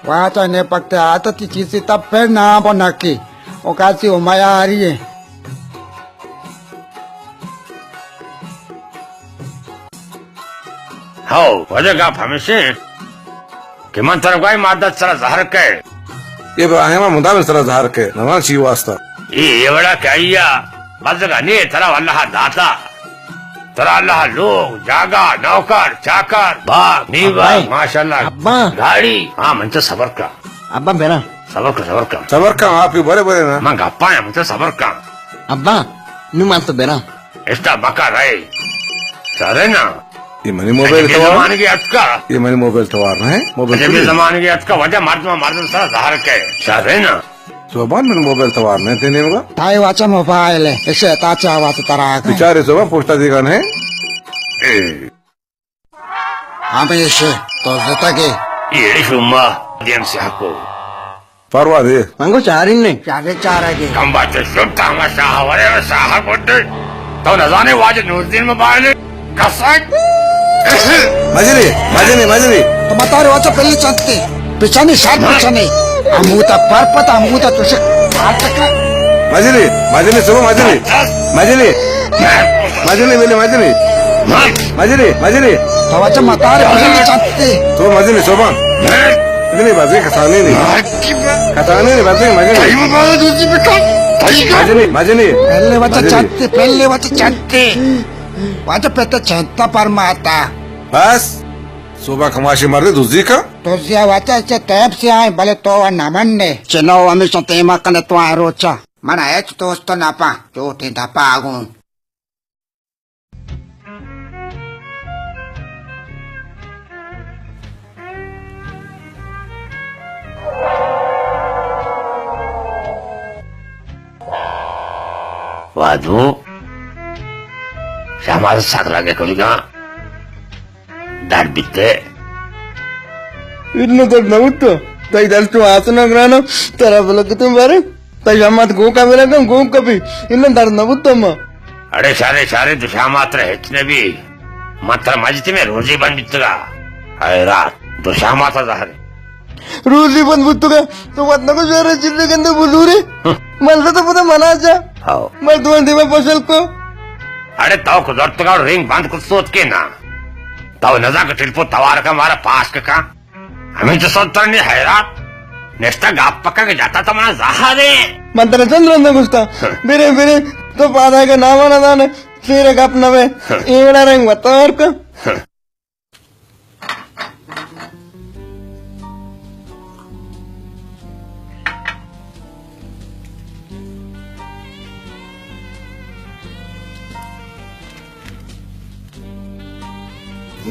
واجہ نے پکتے آتا تی چیزی تب پھر نام بو نکی۔ او کاسی او میاری ہے۔ ہو، واجہ گپ ہمیشہ کہ من ترا گوای مادت سرا زہر کئے۔ ابراہیم ءَ مدام سرا زہر کئے، نہ زاناں چی واسطہ۔ اے، اے وڑا کہ آئی ءَ بزگ ءَ نے ترا اللہ ءَ داتا۔ ترا اللہ ءَ لوگ، جاگہ، نوکر، چاکر، باغ، میوہ، ابا۔ ماشاءاللہ، ابا۔ گاڑی۔ ہاں، من تو صبر کا۔ ابا میرا۔ صبر کا، صبر کا۔ صبر کا، آپ ہی بڑے بڑے نا۔ من گپا ہے، من تو صبر کا۔ ابا، نو من تو برا۔ استا بکا رہے۔ سارے نا۔ یہ منی موبائل اجبی توار۔ زمانگے اتکا۔ یہ منی موبائل توار نہ ہے۔ موبائل اجبی کلی۔ زمانگے اتکا، وجہ مردم، مردم سرا زہر کئے۔ سارے نا۔ سوبان منی موبائل توار نہ ہے تینے ہوگا۔ تائے واچا موبائل ہے۔ اسے تاچا آواز ترا آگا۔ بیچارے سوبان پوسٹا دیگا نہ ہے۔ اے۔ ہمیشہ تو زتگے۔ اے شما دیم سے حقو۔ پروا دے۔ من گو چارین نے۔ چارے چارگے۔ کم بات شب تاما شاہ ورے و شاہ گڈے۔ تو نزانے واجہ نوردین مبائنے۔ کسک۔ مجنی، مجنی، مجنی۔ تو متارے واچا پہلے چنتے۔ پچھانی شاد پچھانی۔ امودا پر پتا امودا تو شک۔ مجنی، مجنی سبو مجنی۔ مجنی۔ مجنی، بلے مجنی۔ مجنی، مجنی۔ تو واچا متارے پہلے چنتے۔ تو مجنی سوبان۔ مجنی بازی کسانی نہیں۔ کسانی نہیں بازی مجنی۔ مجنی، مجنی۔ پہلے واچا مجنی۔ چنتے، پہلے واچا چنتے۔ واجہ پت چنتا پرماتا۔ بس، صبح کماشی مردے دزی کا۔ دزیا واجہ چہ تیب سے آئیں، بلے تو و نمن نے۔ چنو ہمیشہ تیما کنے تو آئیں روچا۔ من ایچ دوست نہ پا، چوٹیں دپا آگوں۔ وادو، شہماز سک رنگے کنگا، در بیتے۔ انو در نبوتو، تئی در تو آسنا گرانا، ترا بلکتوں بارے۔ تئی شامات گوکا بلکم، گوکا بھی۔ انو در نبوتو ما۔ اڑے شارے، شارے، دو شامات را ہچ نبی۔ من ترا مجتی میں روزی بند بیتگا۔ حیرات، دو شامات زہر۔ روزی بند بوتگا، تو وت نکو شہر چلے گندے بزوری۔ ہم۔ ملتا تو پتا منا جا۔ ہاو۔ مردمان دیما پسل کو۔ اڑے تو کدرتگا رنگ بند کت سوت کے نا۔ تو نزا کہ ٹلپو توار کا مارا پاس کا۔ ہمیں تو سوت ترنی حیرات۔ نشتا گپ پکا کہ جاتا تو منا زہر ہے۔ من ترا چند رند گوشتا۔ ہاں۔ برے، برے، تو پادا کا نام نہ دانے۔ تیرے گپ نہ وے۔ ہاں۔ ایڑا رنگ وتار کا۔ ہاں۔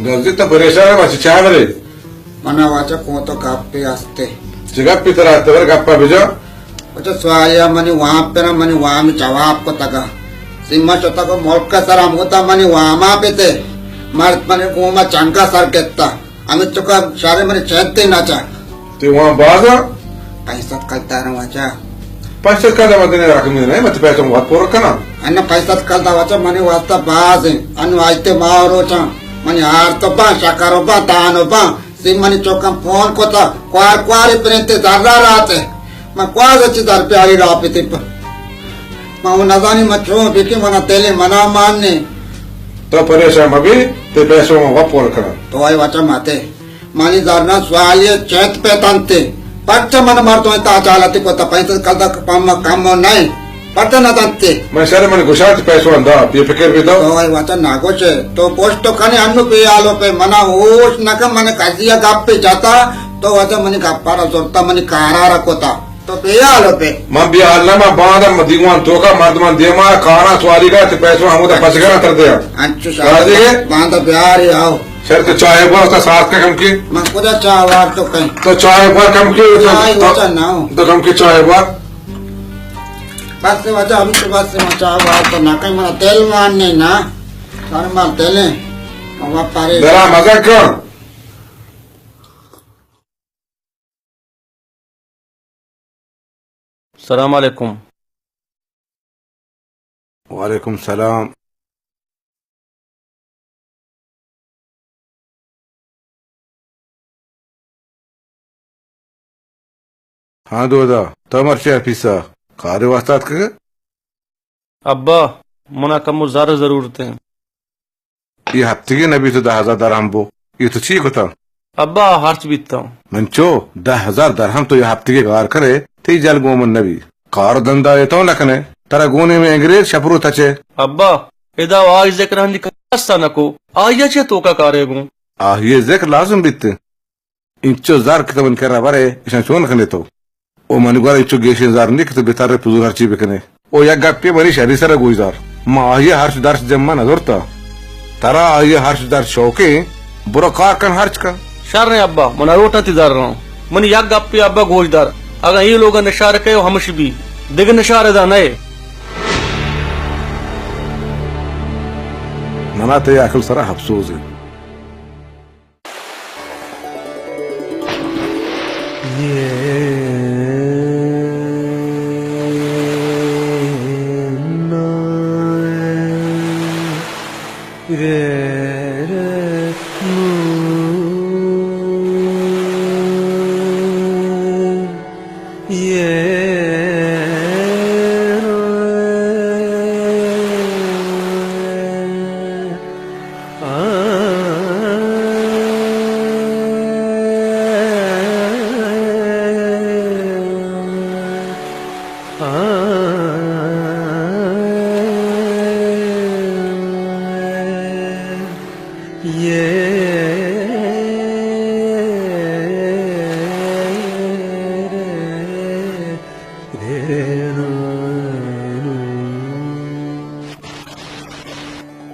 گرزی تو پریشان ہے، بچے چاہ برے؟ منا واجہ کو تو گپے ہستے۔ چی گپی ترا ہستے؟ بر گپا بجا۔ اچھا، سوایا منی وام پر منی وام جواب کو تگا۔ سیما شتگ ملک ءِ سرا، ہمودا منی واما پتے، مرد منی گوما چنگا سر گپتا، ہمے چکا شارے منی چنتے نہ چا۔ تے وہاں بازا؟ پنچ سد کلدار واجہ۔ پنچ سد کلدار مدنے رقم نہیں، مت پیسہ وقت پورا کنا۔ انو پنچ سد کلدار واجہ منی واسطہ باز ہیں، انو آئیتے ماہ روچاں، منی ہار تو با، شکر با، دان با، سی منی چوکاں فون کتا، کوار کوار پرنتے زرا راتے۔ من کواز چی در پیاری را پیتی پر۔ من وہ نزانی من چون بکی منا دل منا مان نے۔ تو پریشان مبی، تے پیسو من وپور کنم۔ تو آئی وچا ماتے۔ منی زرنا سوالی چیت پیتنتے۔ پچ من مردم تا چالتی کو تا پیسہ کل تک پم کم نہیں۔ پتہ نہ دنتے۔ من شر من گوشاں چہ پیسو اندا، بے فکر بی تو۔ تو اے وطن نہ گوشے۔ تو پوسٹ تو کنے انو بے حالو پہ منا ہوش نہ کن من کسی گپ پہ جاتا، تو وطن منی گپارا زورتا منی کارارا کوتا۔ تو بے حالو پہ۔ من بے حال نہ، من باندا من دیوان توکا مردمان دیما کارا سوالی کا چہ پیسو ہمودا پچ گنا تر دیا۔ انچو شاہ۔ راضی ہے؟ باندا بیاری آؤ۔ شر تو چاہے بار کا ساتھ کا کم کی۔ من خدا چاہ وار تو کہیں۔ تو چاہے بار کم کی تو۔ چاہے تو، وطن نہ ہو۔ تو کم کی چاہے بار۔ بس واجہ، ہمے تو بس، ما چاہ وار تو نہ کہیں، منا دل مان نے نا۔ سر ما دل ہے۔ ما پارے۔ درا مزہ کر۔ السلام علیکم۔ وعلیکم السلام۔ ہاں دودا، تو مرچی آفیسا کارے واسطہ اتکگے؟ ابا، منا کمو زر ضرورت ہیں۔ اے ہفتگے نہ بیت دہ ہزار درہم بو۔ اے تو چی کتا؟ ابا، ہرچ بیتا۔ من چو دہ ہزار درہم تو اے ہفتگے گار کرے، تئی جل گوں من نبی۔ کار دندا اے تو نہ کنے۔ ترا گونے میں انگریز شپرو تچے۔ ابا، ادا آئی ذکر ہندی کسا نہ کو۔ آئی چے توکا کارے گوں؟ آئی ذکر لازم بیت۔ انچو زر کہ تو من کرا برے، اشاں چون کنے تو؟ او منی گورا انچو گیشیں زر نی کہ تو بترے پزور ہرچی بکنے۔ او یک گپے منی شری سرا گوش دار۔ ما آئی ہرچ درس جمع نہ زرتا۔ ترا آئی ہرچ درس شوقیں، برو کار کن ہرچ کن۔ شر ایں ابا، منا لوٹاں تی زر رہاں۔ منی یک گپے ابا گوش دار۔ اگاں اے لوگا نشار کئے و ہمش بی۔ دگہ نشار ادا نئے۔ منا تئی عقل سرا افسوس ایں۔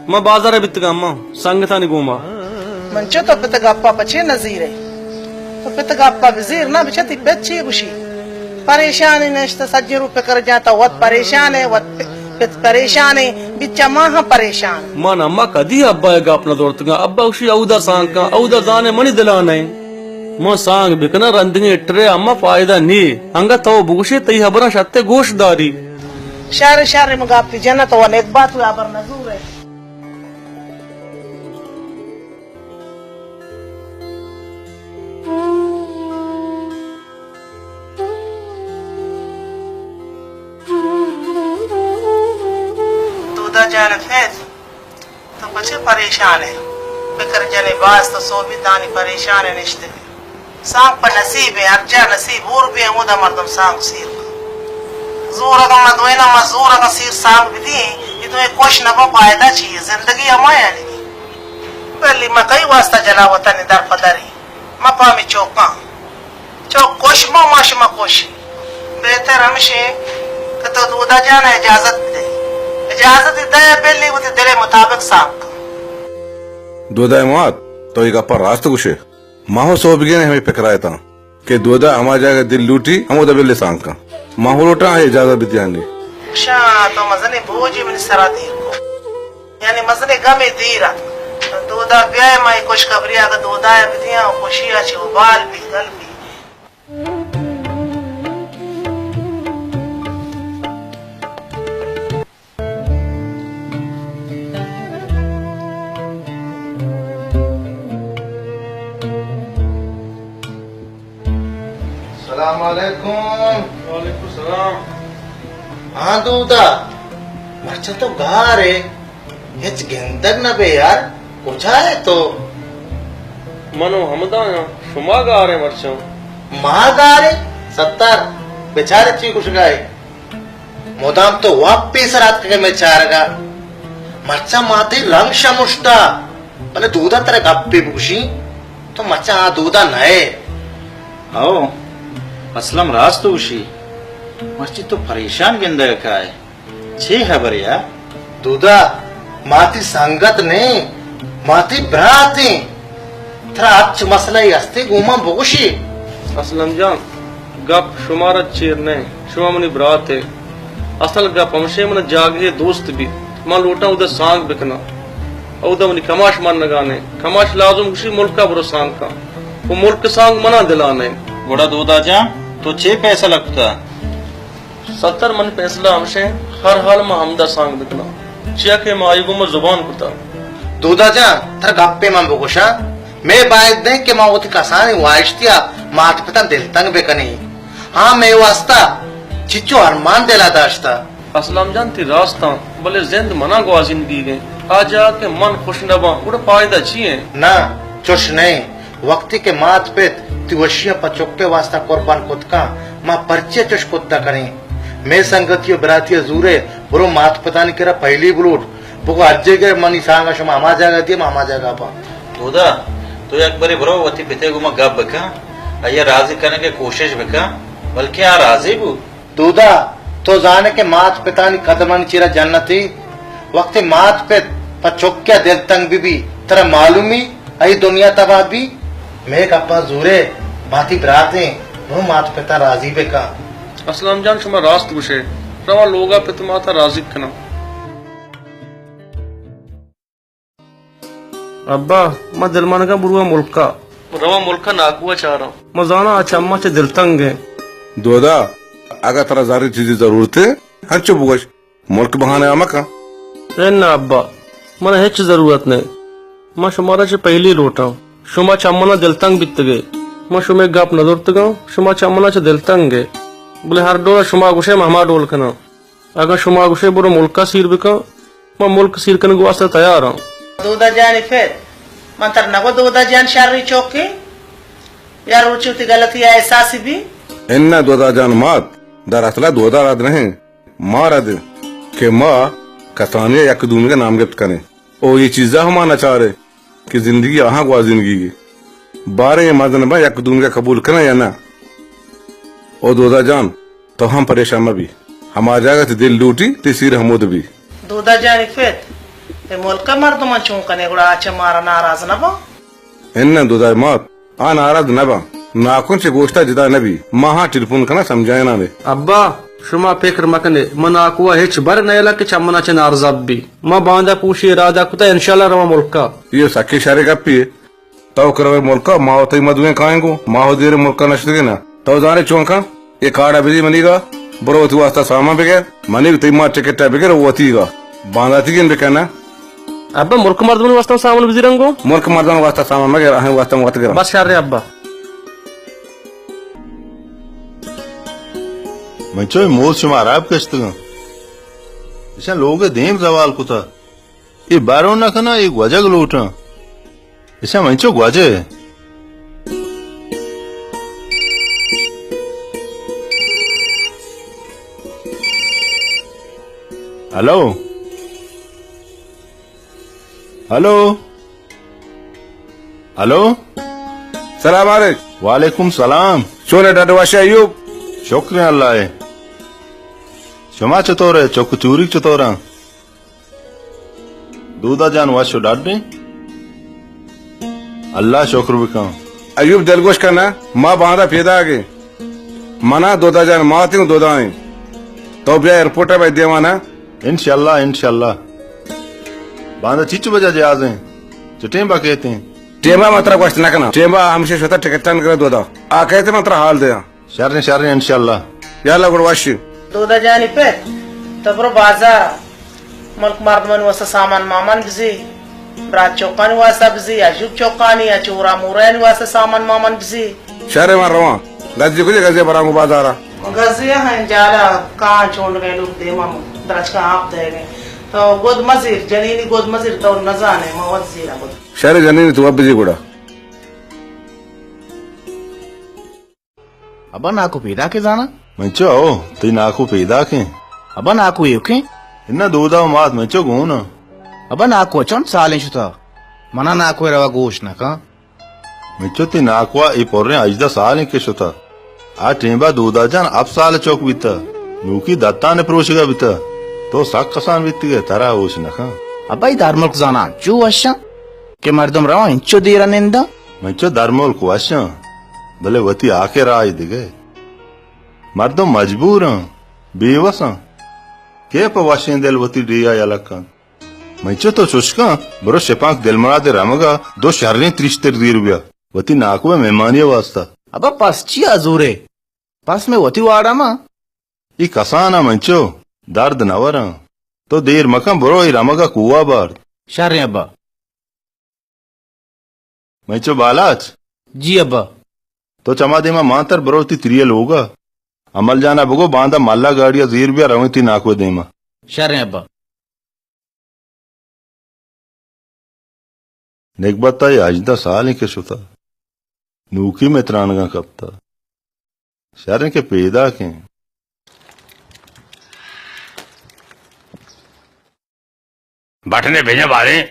ما بازار ءَ بیتگاں، ما سنگتانی گوما۔ من چہ تو پت گپا پچے نزیرے؟ تو پت گپا بزیر نہ، بچہ تئی پت چی گوشی؟ پریشانی نشت، سجے رو پکر جاتا، وت پریشان ہے، وت پ-، پت پریشان ہے، بچہ ما ہم پریشان۔ من اما کدی ابا ءَ گپ نہ زورتگاں، ابا گوشی اودا سانگ کن، اودا زانے منی دلا نئے۔ من سانگ بکناں رندگیں اٹرے اما فائدہ نی، انگا تو بگوشے تئی ہبراں شتے گوش داری۔ شر، شر، مگاپی جنت و نیک بات و ابر نزور ہے۔ دودا جان فیض، تو پچے پریشان ہے؟ فکر جنے باز تو سوبی دانی پریشان ہے نشتے۔ سانگ پہ نصیب ءَ، ہر جا نصیب ہور بی، ہمودا مردم سانگ سیر کن۔ زور اگاں ما دوئیناں ما زور اگاں سیر سانگ بدیں، اے دوئیں کوش نہ باں، فائدہ چی ہے؟ زندگی ہمایانی۔ بلی ما کئی واسطہ جلا وطن در پہ دریں؟ ما پہ ہمے چوکاں۔ چوک کوش باں، ما شما کوش۔ بہتر ہمشیں کہ تو دودا جان ءَ اجازت بدے۔ اجازت دے، بلی وتی دل ءِ مطابق سانگ کن۔ دودا ءِ مات، تو اے گپا راست گوشے۔ ما ہوں سہبگین ءَ ہمے پکرا اتاں کہ دودا ہما جاگہ دل لوٹی، ہمودا بلے سانگ کن۔ ما ہوں لوٹاں آئی اجازت بدیانی۔ شاہ، تو مزنیں بوجے منی سرا دیر کو۔ یعنی مزنیں گمے دیر ات۔ دودا بیائے، ما اے خوشخبری اگہ دودا ء بدیاں، خوشی ء چہ وبال بی، گل بی۔ السلام علیکم۔ وعلیکم السلام۔ ہاں دودا، مرچاں تو گار ئے، ہچ گندگ نہ بے یار، کجا ئے تو؟ من و ہمدا آں، شما گار ئے مرچاں۔ ما گار ئے؟ ستار، بچار چی گوشگا ئے۔ مدام تو وت پیسر آتکگ ئے مئے چارگا۔ مرچاں ما تئی رنگ شمشتا، بلے دودا ترا گپے بگوشی، تو مرچاں آ دودا نہ ئے۔ ہو، اسلم راست گوشی، مرچی تو پریشان گندگ کائے۔ چے ہبرے آ؟ دودا، ما تئی سنگت نہ ایں، ما تئی برات ایں۔ ترا ہرچ مسئلہ ئے ہستے گوں ما بگوشے۔ اسلم جان، گپ شمارا چیر نہ ایں، شما منی برات ئے۔ اصل گپ ہمشے من جاگہے دوست بیت، من لوٹاں اودا سانگ بکناں۔ اودا منی کماش منگا نہ ایں، کماش لازم گوشی ملکا برو سانگ کن۔ و ملک سانگ منا دلا نہ ایں۔ گڑا دودا جان، تو چے فیصلہ کتا؟ ستر، من پیسلہ ہمشیں، ہر حال ما ہمدا سانگ بکناں، چیا کہ ما آئی گوما زبان کتا۔ دودا جان، ترا گپے من بگوشاں، مئے باید نہ کہ ما وتی کسانیں واہشتیا مات پتاں دلتنگ بکنیں۔ ہاں، مئے واسطہ چچو ارمان دلا داشتا۔ اسلام جان، تئی راستاں، بلے زند منا گوازینگیگ ایں۔ آ جاگہ کہ من خوش نہ باں، گڑا پائدہ چی ایں؟ نہ، چوش نہ ایں۔ وقتی کہ مات پت تئی وشیاں پہ چکے واسطہ قربان کت کن، ما پرچے چش کت نہ کنیں؟ مئے سنگتی و براتی ء زورے، برو مات پتانی کرا پہلی بلوٹ، بگو ہر جاگہ منی سانگ ء شما ہما جاگہ دیئے، ما ہما جاگہ باں۔ دودا، تو یک برے برو وتی پتے گوما گپ بکن، آئی ء راضی کنگ ء کوشش بکن، بلکیں آ راضی بو۔ دودا، تو زانئے کہ مات پتانی قدمانی چیرا جنتے۔ وقتے مات پت پہ چکیا دلتنگ بہ بی، ترا معلومی، اے دنیا تباہ بی۔ مئے گپاں زورے، ما تئی براتیں، نوں مات پتاں راضی بکن۔ اسلام جان، شما راست گوشے، رواں لوگا پت ماتا راضی کناں۔ ابا، من دلمانگاں برواں ملکا۔ رواں ملکا ناکوا چاراں۔ من زاناں آ چہ ما چہ دلتنگ ایں۔ دودا، اگاں ترا زرے چیزے ضرورت ایں، ہنچو بگوش، ملک بہانہ ء مکن۔ اناں ابا، من ء ہچ ضرورت نہ۔ من شمارا چہ پہلی لوٹاں۔ شما چہ من ء دلتنگ بیتگے۔ من شمئے گپ نہ زرتگاں، شما چہ من ء چہ دلتنگ ئے۔ بلے ہر ڈول ء شما گوشئے من ہما ڈول کناں۔ اگاں شما گوشئے برو ملک ء سیر بکن، من ملک سیر کنگ ء واستا تیار آں۔ دودا جان ء پت، من ترا نگو دودا جان شریں چوکے؟ یا روچے وتی غلطی ء احساس بی؟ اناں دودا جان مات، در اصل ء دودا رد نہ انت، ما رد انت کہ ما کسانی ء یک دومی ء نام گپت کنیں۔ او اے چیزا ہم ما نچاریں کہ زندگی آہاں گوازینگی۔ باریں اے مزن بہ یک دومی ء قبول کناں یا نہ۔ او دودا جان، تو ہم پریشان مہ بی۔ ہما جاگہ تئی دل لوٹی، تئی سیر ہمود بی۔ دودا جان ء پت، اے ملک ء مردماں چون کنے گڑا آ چہ مارا ناراض نہ باں؟ اناں دودا مات، آ ناراض نہ باں۔ ناکو چہ گوشتا جدا نہ بی۔ ما ہاں ٹیلیفون کناں سمجھائیناں نے۔ ابا، شما فکر مکنے، من ناکو ء ہچ بر نئیلاں کہ چہ منا چہ نارزا بی۔ ما باندا پوشی ارادہ کتا، انشاءاللہ رواں ملکا۔ یہ سکے شرے گپی۔ تو کہ روئے ملکا، ما و تئی مدویں کائیں گوں، ما و دیر ملکا نشتگیں نا۔ تو زانے چون کن؟ اے کارڈا بدی منیگا، برو وتی واسطہ سامان بگر، منی تئی ما ٹکٹا بگر و وتیگا۔ بانداتیگین بکن نا۔ ابا، ملک مردمانی واسطہ سامان بزیرن گوں؟ ملک مردمانی واسطہ سامان مگر، اہیں واسطہ وت گرن۔ بس شر ابا۔ من چوئے موز شما عراب کشتگاں۔ اشاں لوگ دیم زوال کتا۔ اے بارو نہ کناں، اے گوجگ لوٹاں۔ اشاں منچو گوجے۔ ہلو؟ ہلو؟ ہلو؟ سلام علیک۔ وعلیکم سلام۔ چون ئے ڈڈ وش ئے ایوب؟ شکر اللہ ئے۔ شما چطور ئے؟ چک چوریک چطور اَنت؟ دودا جان وش و ڈڈ ایں؟ اللہ شکر بکن۔ ایوب دلگوش کن نا، ما باندا پیداگ ایں۔ منا دودا جان مات ایں و دودا ایں۔ تو بیا ایئرپورٹ ءَ بہ دیوانا۔ انشاءاللہ، انشاءاللہ۔ باندا چیچو بجا جہاز ایں؟ چٹیں با کہتے ہیں؟ ٹیما ما ترا گوشت نہ کناں۔ ٹیما ہمشی شتا ٹکٹان کرا دودا۔ آ کہتے من ترا حال دیاں۔ شریں، شریں، انشاءاللہ۔ یا اللہ گڑ واشی۔ دودا جانی پت، تو برو بازار۔ ملک مردمانی واسطہ سامان مامان بزی، برات چوکانی واسطہ بزی، یا جوک چوکانی یا چورا مورانی واسطہ سامان مامان بزی۔ شہر ما رواں۔ گزی کجے؟ گزی براں گو بازارا۔ گزی ہیں جالا کان چونڈ گئے لوگ دیما درچکا آپ دے گئے۔ تو گود مزیر، جنینی گود مزیر تو نزانے، ما وت زیرا گود۔ شہر جنینی تو اب بزی گڑا۔ ابا ناکو پیداکے زاناں؟ منچو او، تئی ناکو پیداکیں؟ ابا ناکو ایوکیں؟ اناں دودا و مات منچو گون آں۔ ابا ناکو چنت سالیں شتا؟ منا ناکو روا گوش نکاں۔ منچو تئی ناکوا اے پریں ہژدہ سالیں کہ شتا۔ آ ٹیمبا دودا جان ہپت سال چوک بیتا۔ نوکی دتان پروشگا بیتا۔ تو سک کسان بیتگے، ترا ہوش نکاں۔ ابا اے درملک زاناں چو وشاں کہ مردم رواں انچو دیرا ننداں؟ منچو درملک وشاں، بلے وتی آکے راہ دگہ۔ مردم مجبوراں، بے وساں۔ کے پہ وشیں دل وتی ڈیہا یلہ کنت؟ منچو تو چشکاں، برو شپانک دلمراد رمگا دو شریں تریشتر زیر بیا، وتی ناکو مہمانی واسطہ۔ ابا پس چیا زورے؟ پس میں وتی واڑا ما۔ ای کسانا منچو، درد نہ وراں۔ تو دیر مکن، برو ای رمگا کوہ بارت۔ شریں ابا۔ منچو بالاچ۔ جی ابا۔ تو چما دیما مانتر، برو تی تریے لوگا۔ عمل جانا بگو باندا ملا گاڑیا زیر بیا، رویں تی ناکو دیما۔ شریں ابا۔ نگبت ء ہژدہ سالیں کہ شتہ، نوکی مئے ترانگاں کپتہ۔ شریں کہ پیداکیں۔ بٹنے بجن باریں۔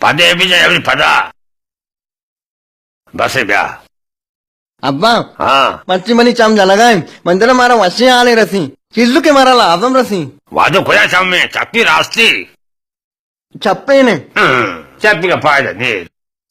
پدے بجن ابری پدا۔ بس بیا۔ ابا۔ ہاں۔ مرچی منی چم جلگا انت۔ من دل مارا وشیں حالے رسی۔ چیزو کہ مارا لازم رسی۔ وادو کجا چم میں؟ چپی راستی؟ چپے نے۔ ہاں، چپی کا فائدہ نے۔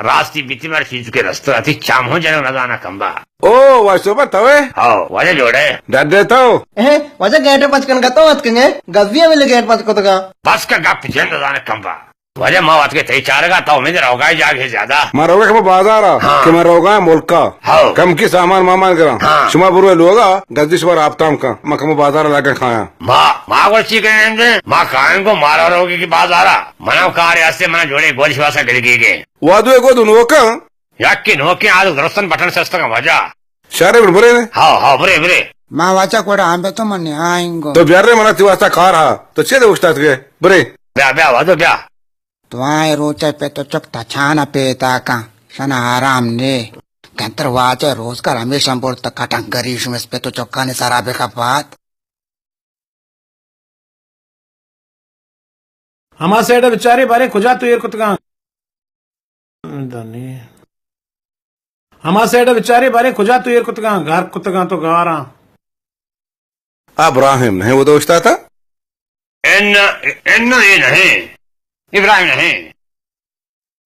راستی بیتی مار چیزو کے رستہ آتی چم ہو جنگ نہ زانا کمبا۔ او، واشو پر توے؟ ہاں، واجہ جوڑے۔ ڈڈے تو؟ اے، واجہ گیٹ پچ کن گتو ات کنگے۔ گزی ہمیں گیٹ پچ کتگا۔ بس کا گپ جن نہ زانا کمبا۔ واجہ ما وت کے تئی چارگا، تو امید روگا جاگے زیادہ۔ ما روگا کہ ما بازارا، ہاں۔ کہ ما روگا ملکا۔ ہاں۔ کم کی سامان مامان گراں۔ ہاں۔ شما برو لوگا، گزی شما رابطہ ہم کن۔ ما کم بازارا لگا کھایا۔ ما، ما گوشتی کہ اندے، ما کائیں کو مارا روگی کی بازارا۔ منا کار ہستے، منا جوڑے گوش واسا گلگی گے۔ وادو کو دو نوکا۔ یک کی نوکیں آلو درستن بٹن سستگا واجہ۔ شہر برے نے؟ ہاں، ہاں، برے، برے۔ ما واجہ کوڑا ہم بے تو من آئیں گو۔ تو بیار رے منا تی واسطہ کار ہا۔ تو چے دے اوشتات گے؟ برے۔ بیا، بیا، وادو بیا۔ دوائیں روچ ء پت و چک تچان ء پیداکاں، شنا آرام نے۔ گنتر واجہ روزگار ہمیشاں برت، کٹنگ گری شمس پت و چکانی سرا بکپات۔ ہما سائیڈ ء بچارے بارے کجا تو ایر کتگاں؟ دنی۔ ہما سائیڈ ء بچارے بارے کجا تو ایر کتگاں؟ گار کتگاں تو گاراں۔ ابراہیم نہیں وہ دوشتا تھا؟ ان، ان یہ نہیں۔ ابراہیم نہیں۔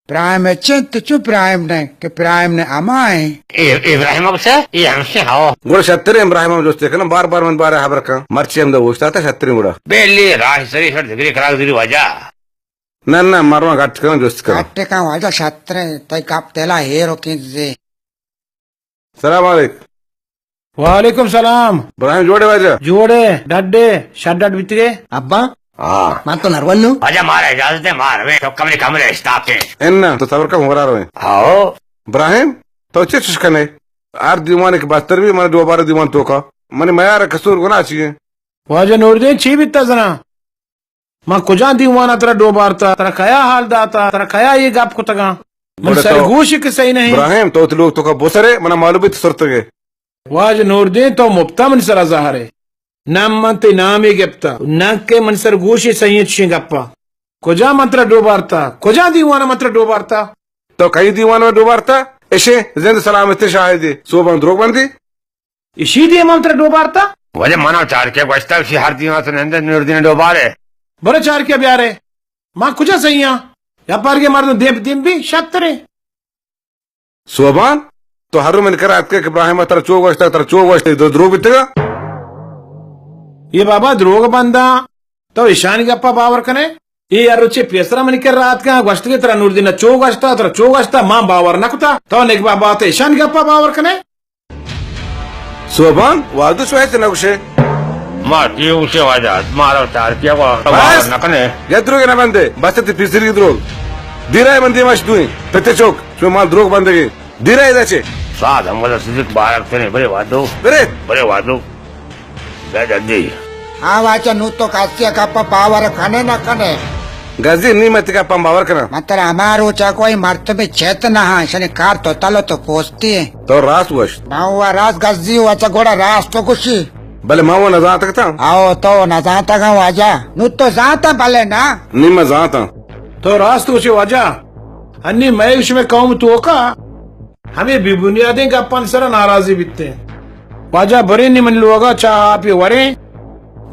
ابراہیم ء چنت چو ابراہیم نہ کہ ابراہیم نہ ہما ایں۔ اے، ابراہیم اب سے، یہ ہم سے ہاو۔ گڑا شتریں ابراہیم ہم جوستے کنم، بار بار من بارے خبر کن۔ مرچی ہم دا اوشتاتا شتریں گڑا۔ بیلی راہ سری شر دگری کراگ دگری واجہ۔ نہ، نہ، مرواں گٹ کن جوست کن۔ گٹ کن واجہ شتریں، تئی کپ تلا ہیرو کن زی۔ سلام علیک۔ وعلیکم سلام۔ ابراہیم جوڑے واجہ؟ جوڑے، ڈڈے، شر ڈڈ بیتگے۔ ابا؟ ہاں۔ من تو نرونو؟ واجہ مارا اجازت دے، مار رویں، تو کمرے کمرے اشتاپیں۔ اناں، تو صبر کر، ہمرا رویں۔ ہاؤ۔ ابراہیم، تو چے چش کنے؟ ہر دیوانے کہ بستر بی، من دوبارہ دیوان توکا۔ منی میار قصور گناہ چیئے؟ واجہ نوردین چی بیتا زنا؟ من کجا دیوان ء ترا ڈوبارت ء؟ ترا کیا حال دات ء؟ ترا کیا اے گپ کتگاں؟ من گڑا تو سرگوش کہ صحیح نہیں۔ ابراہیم، تو وتی لوگ توکا بسرے، منا معلوم بیت سرتگے۔ واجہ نوردین، تو مپتا منی سرا زہرے۔ نہ من تئی نامے گپتا، نہ کہ منی سرگوشے صحیح انت چشیں گپا۔ کجا من ترا ڈوبارتا؟ کجا دیوان ء من ترا ڈوبارتا؟ تو کئی دیوان ء ڈوبارتا؟ اشے زند سلامت شاہدے، سوبان دروگ بندی۔ اشی دیما ترا ڈوبارتا؟ واجہ منا چارکے گوشتا، اشی ہر دیما تو نندے نوردین ڈوبارے۔ برو چارکے بیارے۔ ما کجا سہی آں؟ یا پارگے مردم دیم دیم بی شترے۔ سوبان، تو ہر من کرا اتکے کہ ابراہیم ترا چو گوشتا، ترا چو گوشتا، دو درو بیتگا۔ اے بابا دروگ بنداں، تو ایشانی گپا باور کنے؟ اے ہر روچے پیسرا منی کرا آتکاں، گوشتگے ترا نوردین ءَ چو گوشتا، ترا چو گوشتا، ما باور نہ کتا، تو نگبا بات ایشانی گپا باور کنے؟ سوبان، وادو شوئے تہ نہ گوشے۔ ما دیو گوشے واجہ، مارا تارکیا کو باور بس! نہ کنے۔ یا دروگ نہ بندے، بس تئی پیسری دروگ۔ دیرا بندے مش دوئیں، پتے چوک، شما مال دروگ بندگے۔ دیرا ادا چے؟ سعد احمد صدیق بارک تنے، برے وادو۔ برے۔ برے وادو۔ بیا جلدی۔ ہاں واجہ، نوں تو کسی ءِ گپ ءَ باور کنے نہ کنے؟ گزی نی، من تئی گپ ءَ باور کناں۔ من ترا ہما روچ ءَ گوئی مرد میں چیت نہ ہاں، شنی کار تو تلو تو پوستی ہیں۔ تو راست گوشت۔ من و راست گزی و اچھا گوڑا راست تو گوشی۔ بلے من و نزانتگ تاں۔ آؤ تو نزانتگ واجہ۔ نوں تو زانتا بلے نا۔ نی من زانتاں۔ تو راست گوشے واجہ۔ انی مئے شمئے قوم توکا ہمے بے بنیادیں گپانی سرا ناراضی بیتیں۔ واجہ بریں نی منی لوگا چاہ آپے وریں،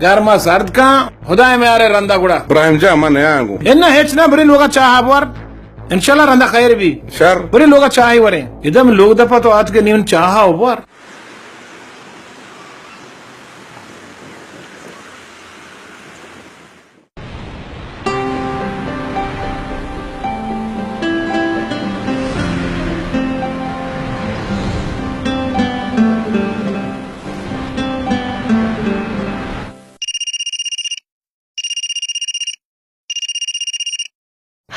گرما سرد کن، خدائے میارے رندا گڑا۔ ابراہیم جان، من نیاں گوں۔ انا ہچ نہ، بریں لوگا چاہ آپ ور۔ انشاءاللہ رندا خیر بی۔ شر۔ بریں لوگا چاہی وریں۔ ادا من لوگ دپا تو آتکے نی من چاہ آپ ور۔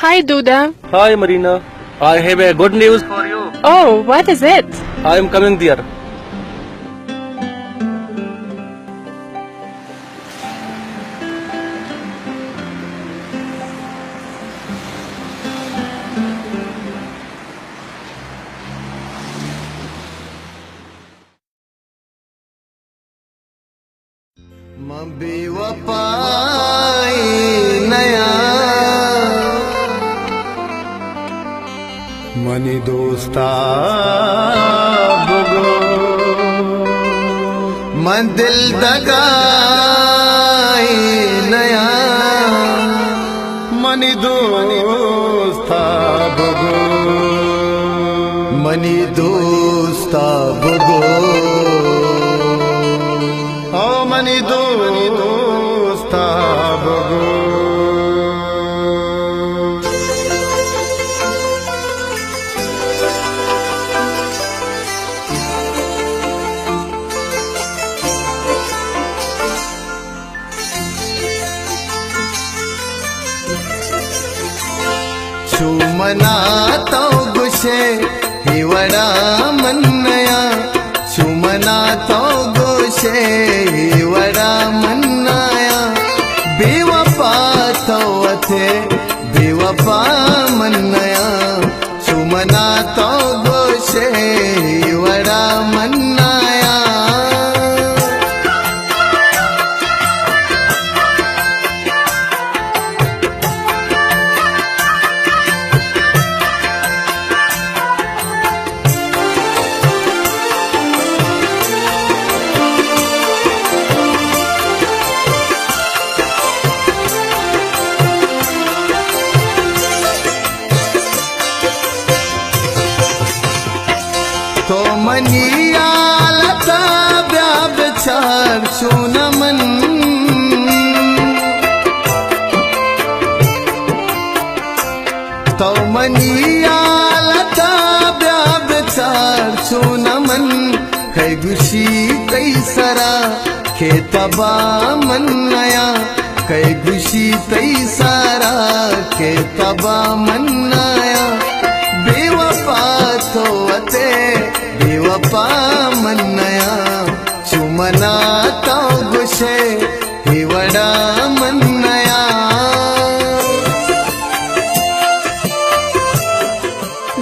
Hi, Duda. Hi, Marina. I have a good news for you. Oh, what is it? I am coming there. من بے وپائی نیاں، منی دوستا بگو، من دل دگائی نیاں، منی دوستا بگو، منی دوستا بگو۔ او منی دوستا بگو۔ چو منا تو گوشے، اے وڑا من نیاں۔ چو منا تو گوشے، اے وڑا من نیاں۔ بے وپا تو اتے، بے وپا من نیاں۔ چو منا تو گوشے، اے وڑا من نیاں۔ تو منی حالتا بیا بچار چون من۔ تو منی حالتا بیا بچار چون من۔ کئے گوشی تئی سرا کہ تبا من نیاں، کئے گوشی تئی سرا کہ تبا من نیاں۔ بے وپا تو اتے، بے وپا من نیاں۔ چو منا تو گوشے، اے وڑا من نیاں۔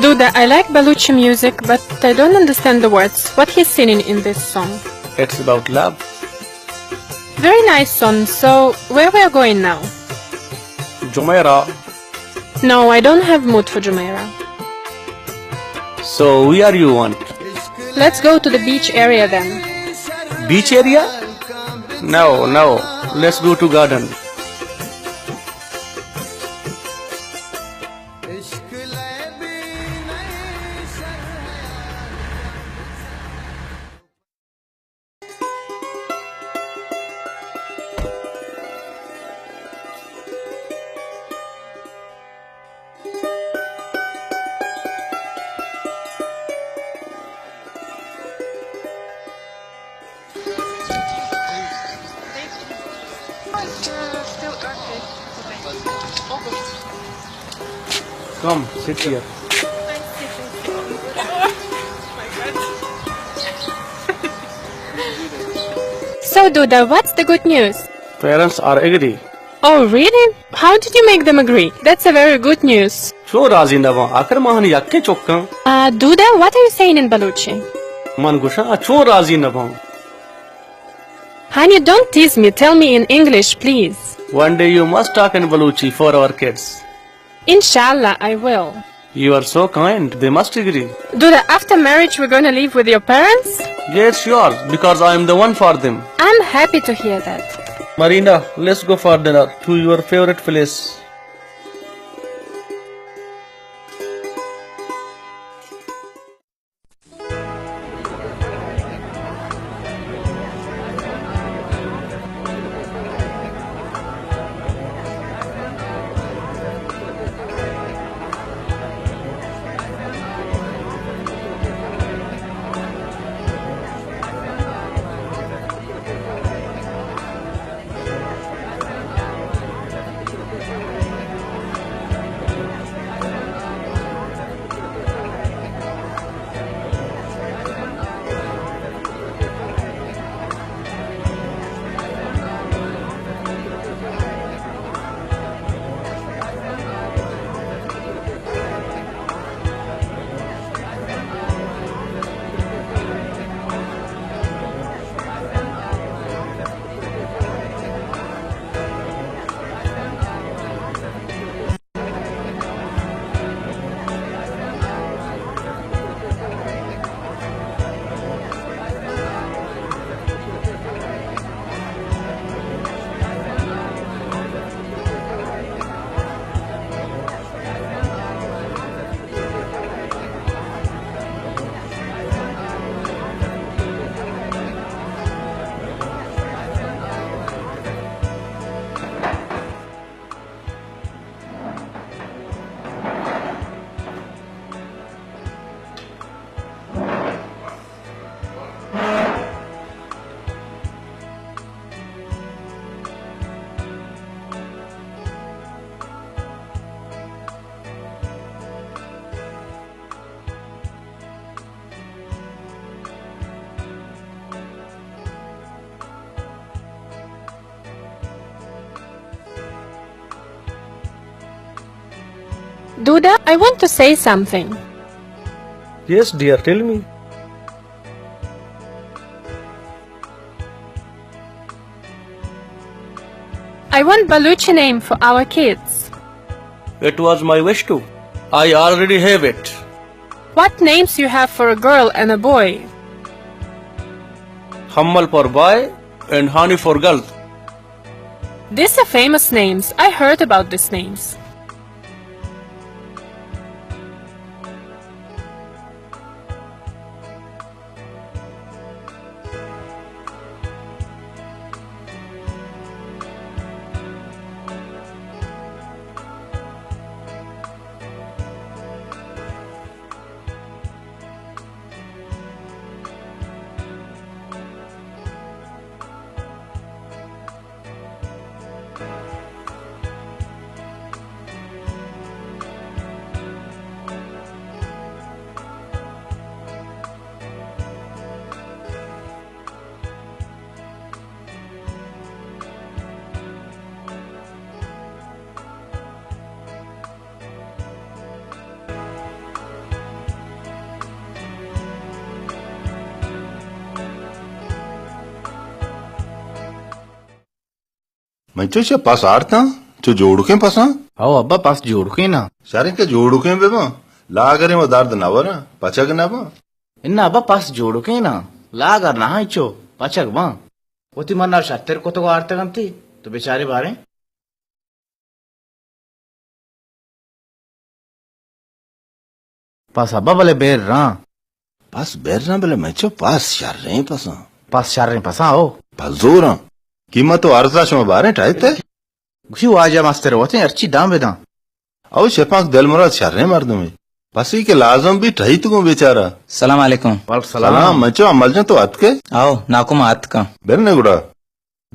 Duda, I like Balochi music, but I don't understand the words. What he's singing in this song? It's about love. Very nice song. So, where we are going now? Jumeirah. No, I don't have mood for Jumeirah. So, where you want? Let's go to the beach area then. Beach area? No, no. Let's go to garden. Come, sit here. So, Duda, what's the good news? Parents are agree. Oh, really? How did you make them agree? That's a very good news. چون راضی نہ باں؟ آخر ما ہنی یکیں چکاں۔ Uh, Duda, what are you saying in Balochi? من گوشاں، آ چون راضی نہ باں؟ Honey, don't tease me. Tell me in English, please. One day you must talk in Balochi for our kids. Inshallah, I will. You are so kind. They must agree. Duda, after marriage, we're gonna live with your parents? Yes, sure, because I am the one for them. I'm happy to hear that. Marina, let's go for dinner to your favorite place. Duda, I want to say something. Yes, dear, tell me. I want Balochi name for our kids. It was my wish to. I already have it. What names you have for a girl and a boy? Hammal for boy and Hani for girl. These are famous names. I heard about these names. من چو چہ پس آرتاں؟ چو جوڑکیں پساں؟ او ابا، پس جوڑکیں نا۔ شریں کہ جوڑکیں بہ باں، لاگریں و درد نہ وراں، پچگ نہ باں۔ انا ابا، پس جوڑکیں نا، لاگر نہ ایں چو، پچگ باں۔ وتی منا شتر کتگ و آرتگ انتی، تو بچارے باریں۔ پس ابا بلے بیر راں۔ پس بیر راں بلے من چو پس شریں پساں۔ پس شریں پساں او۔ پس زوراں۔ قیمت و ارزا شما باریں ٹائتے؟ گوشی واجہ مستر وتیں ہرچی داں بداں۔ او شپانک دل مراد شریں مردمے۔ پسی کہ لازم بی ٹہیت گوں بیچارہ۔ سلام علیکم۔ وعلیکم سلام۔ سلام، من چو امل جان تو اتکے؟ آؤ، ناکو ما اتکاں۔ بر نے گڑا۔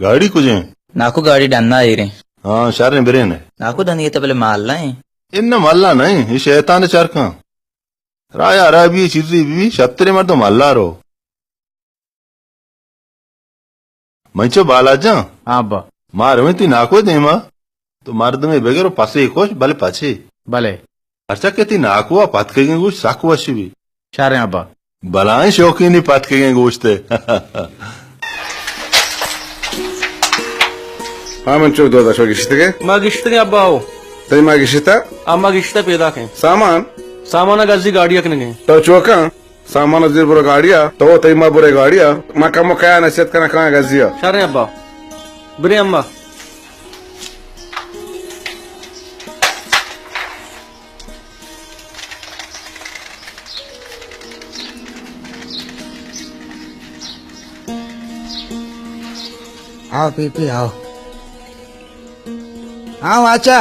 گاڑی کجیں؟ ناکو گاڑی ڈنا ایریں۔ ہاں، شریں بریں۔ ناکو دنیگے تہ بلے مالا ایں۔ اناں مالا نہ ایں، اے شیطان چرکاں۔ راہ ہرابی چیزی بی، شتریں مردم مالا رو۔ من چو بالا جان۔ ہاں با۔ ما رویں تئی ناکو دیما۔ تو مردمے بگر و پسے خوش، بلے پچے۔ بلے۔ ہرچا کہ تئی ناکو ء پتکگیں گوشت سک وش بی۔ شریں ابا۔ بلائیں شوقینی پتکگیں گوشت ء۔ ہاں من چوک دودا شو گشتگے۔ ما گشتگیں ابا ہو۔ تئی ما گشتا؟ اما گشتا پیدا کیں۔ سامان؟ سامان گزی گاڑی کنگیں۔ تو چوکاں؟ سامان زیر برو گاڑیا، تو تئی ما برے گاڑیا، ما کمو کیا نصیحت کنا کنا گزیا۔ شریں ابا۔ برے اما۔ آؤ پی پی آؤ۔ ہاں واچا۔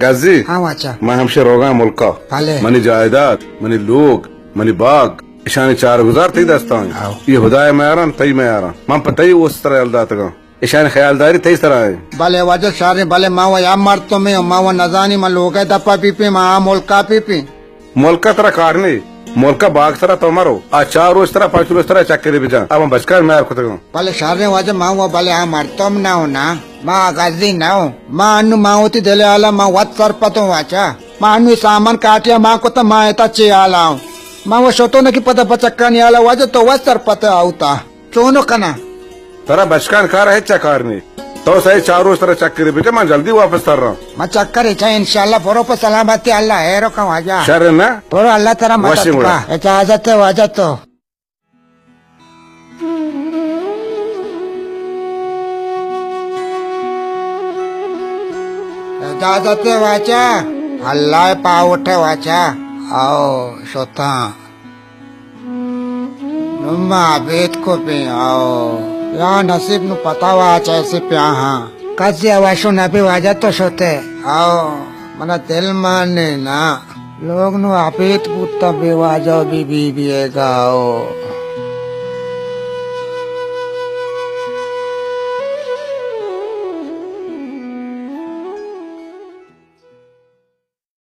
گزی۔ ہاں واچا۔ من ہمشہ روگاں ملکا۔ بلے۔ منی جائیداد، منی لوگ، منی باگ، اشانی چار گزار تئی دستاں۔ آؤ۔ یہ خدای میاران، تئی میاران۔ من پہ تئی اوست ترا یل داتگاں۔ اشانی خیالداری تئی سرا ایں۔ بلے واجہ شریں، بلے ما و یا مردمے، ما و نزانی، ما لوگے دپا پی پی، ما آ ملکا پی پی۔ ملکا ترا کار نی، ملکا باگ سرا تو مرو، آ چار روچ ترا پنچ روچ ترا چکرے بجان، ابا بچکار میار کتگاں۔ بلے شریں واجہ ما و بلے آ مردم نہ ہوں نا، ما گزی نہ ہوں، ما انو ما ہوتی دل حالا ما وت سرپتوں واچا، ما انو سامان کاٹیا ما کتا ما اتا چے حالا ہوں، ما و شتو نکی پتا بچکانی حالا واجہ تو وت سرپت آوتا۔ چونو کناں؟ ترا بچکان کار ہچ کار نی۔ تو سئے چار روچ ترا چکری بجا، من جلدی واپس تراں۔ من چکر اچاں انشاءاللہ، برو پہ سلامتی، اللہ ہیرو کن واجہ۔ شر نہ؟ برو اللہ ترا مدد وشی گڑا۔ کا۔ اجازت ہے واجہ تو۔ اجازت ہے واجہ۔ اللہ پاوٹ ہے واجہ۔ آؤ شتاں۔ نوں ما ابید کو پہ آؤ۔ یا نصیب نوں پتا واچ ایسے پیا ہاں۔ کسی اوشو نبی واجہ تو شتے۔ آؤ۔ منا دل مانے نا۔ لوگ نوں ابید بوتا بے واجہ بی بی بی اے گاؤ۔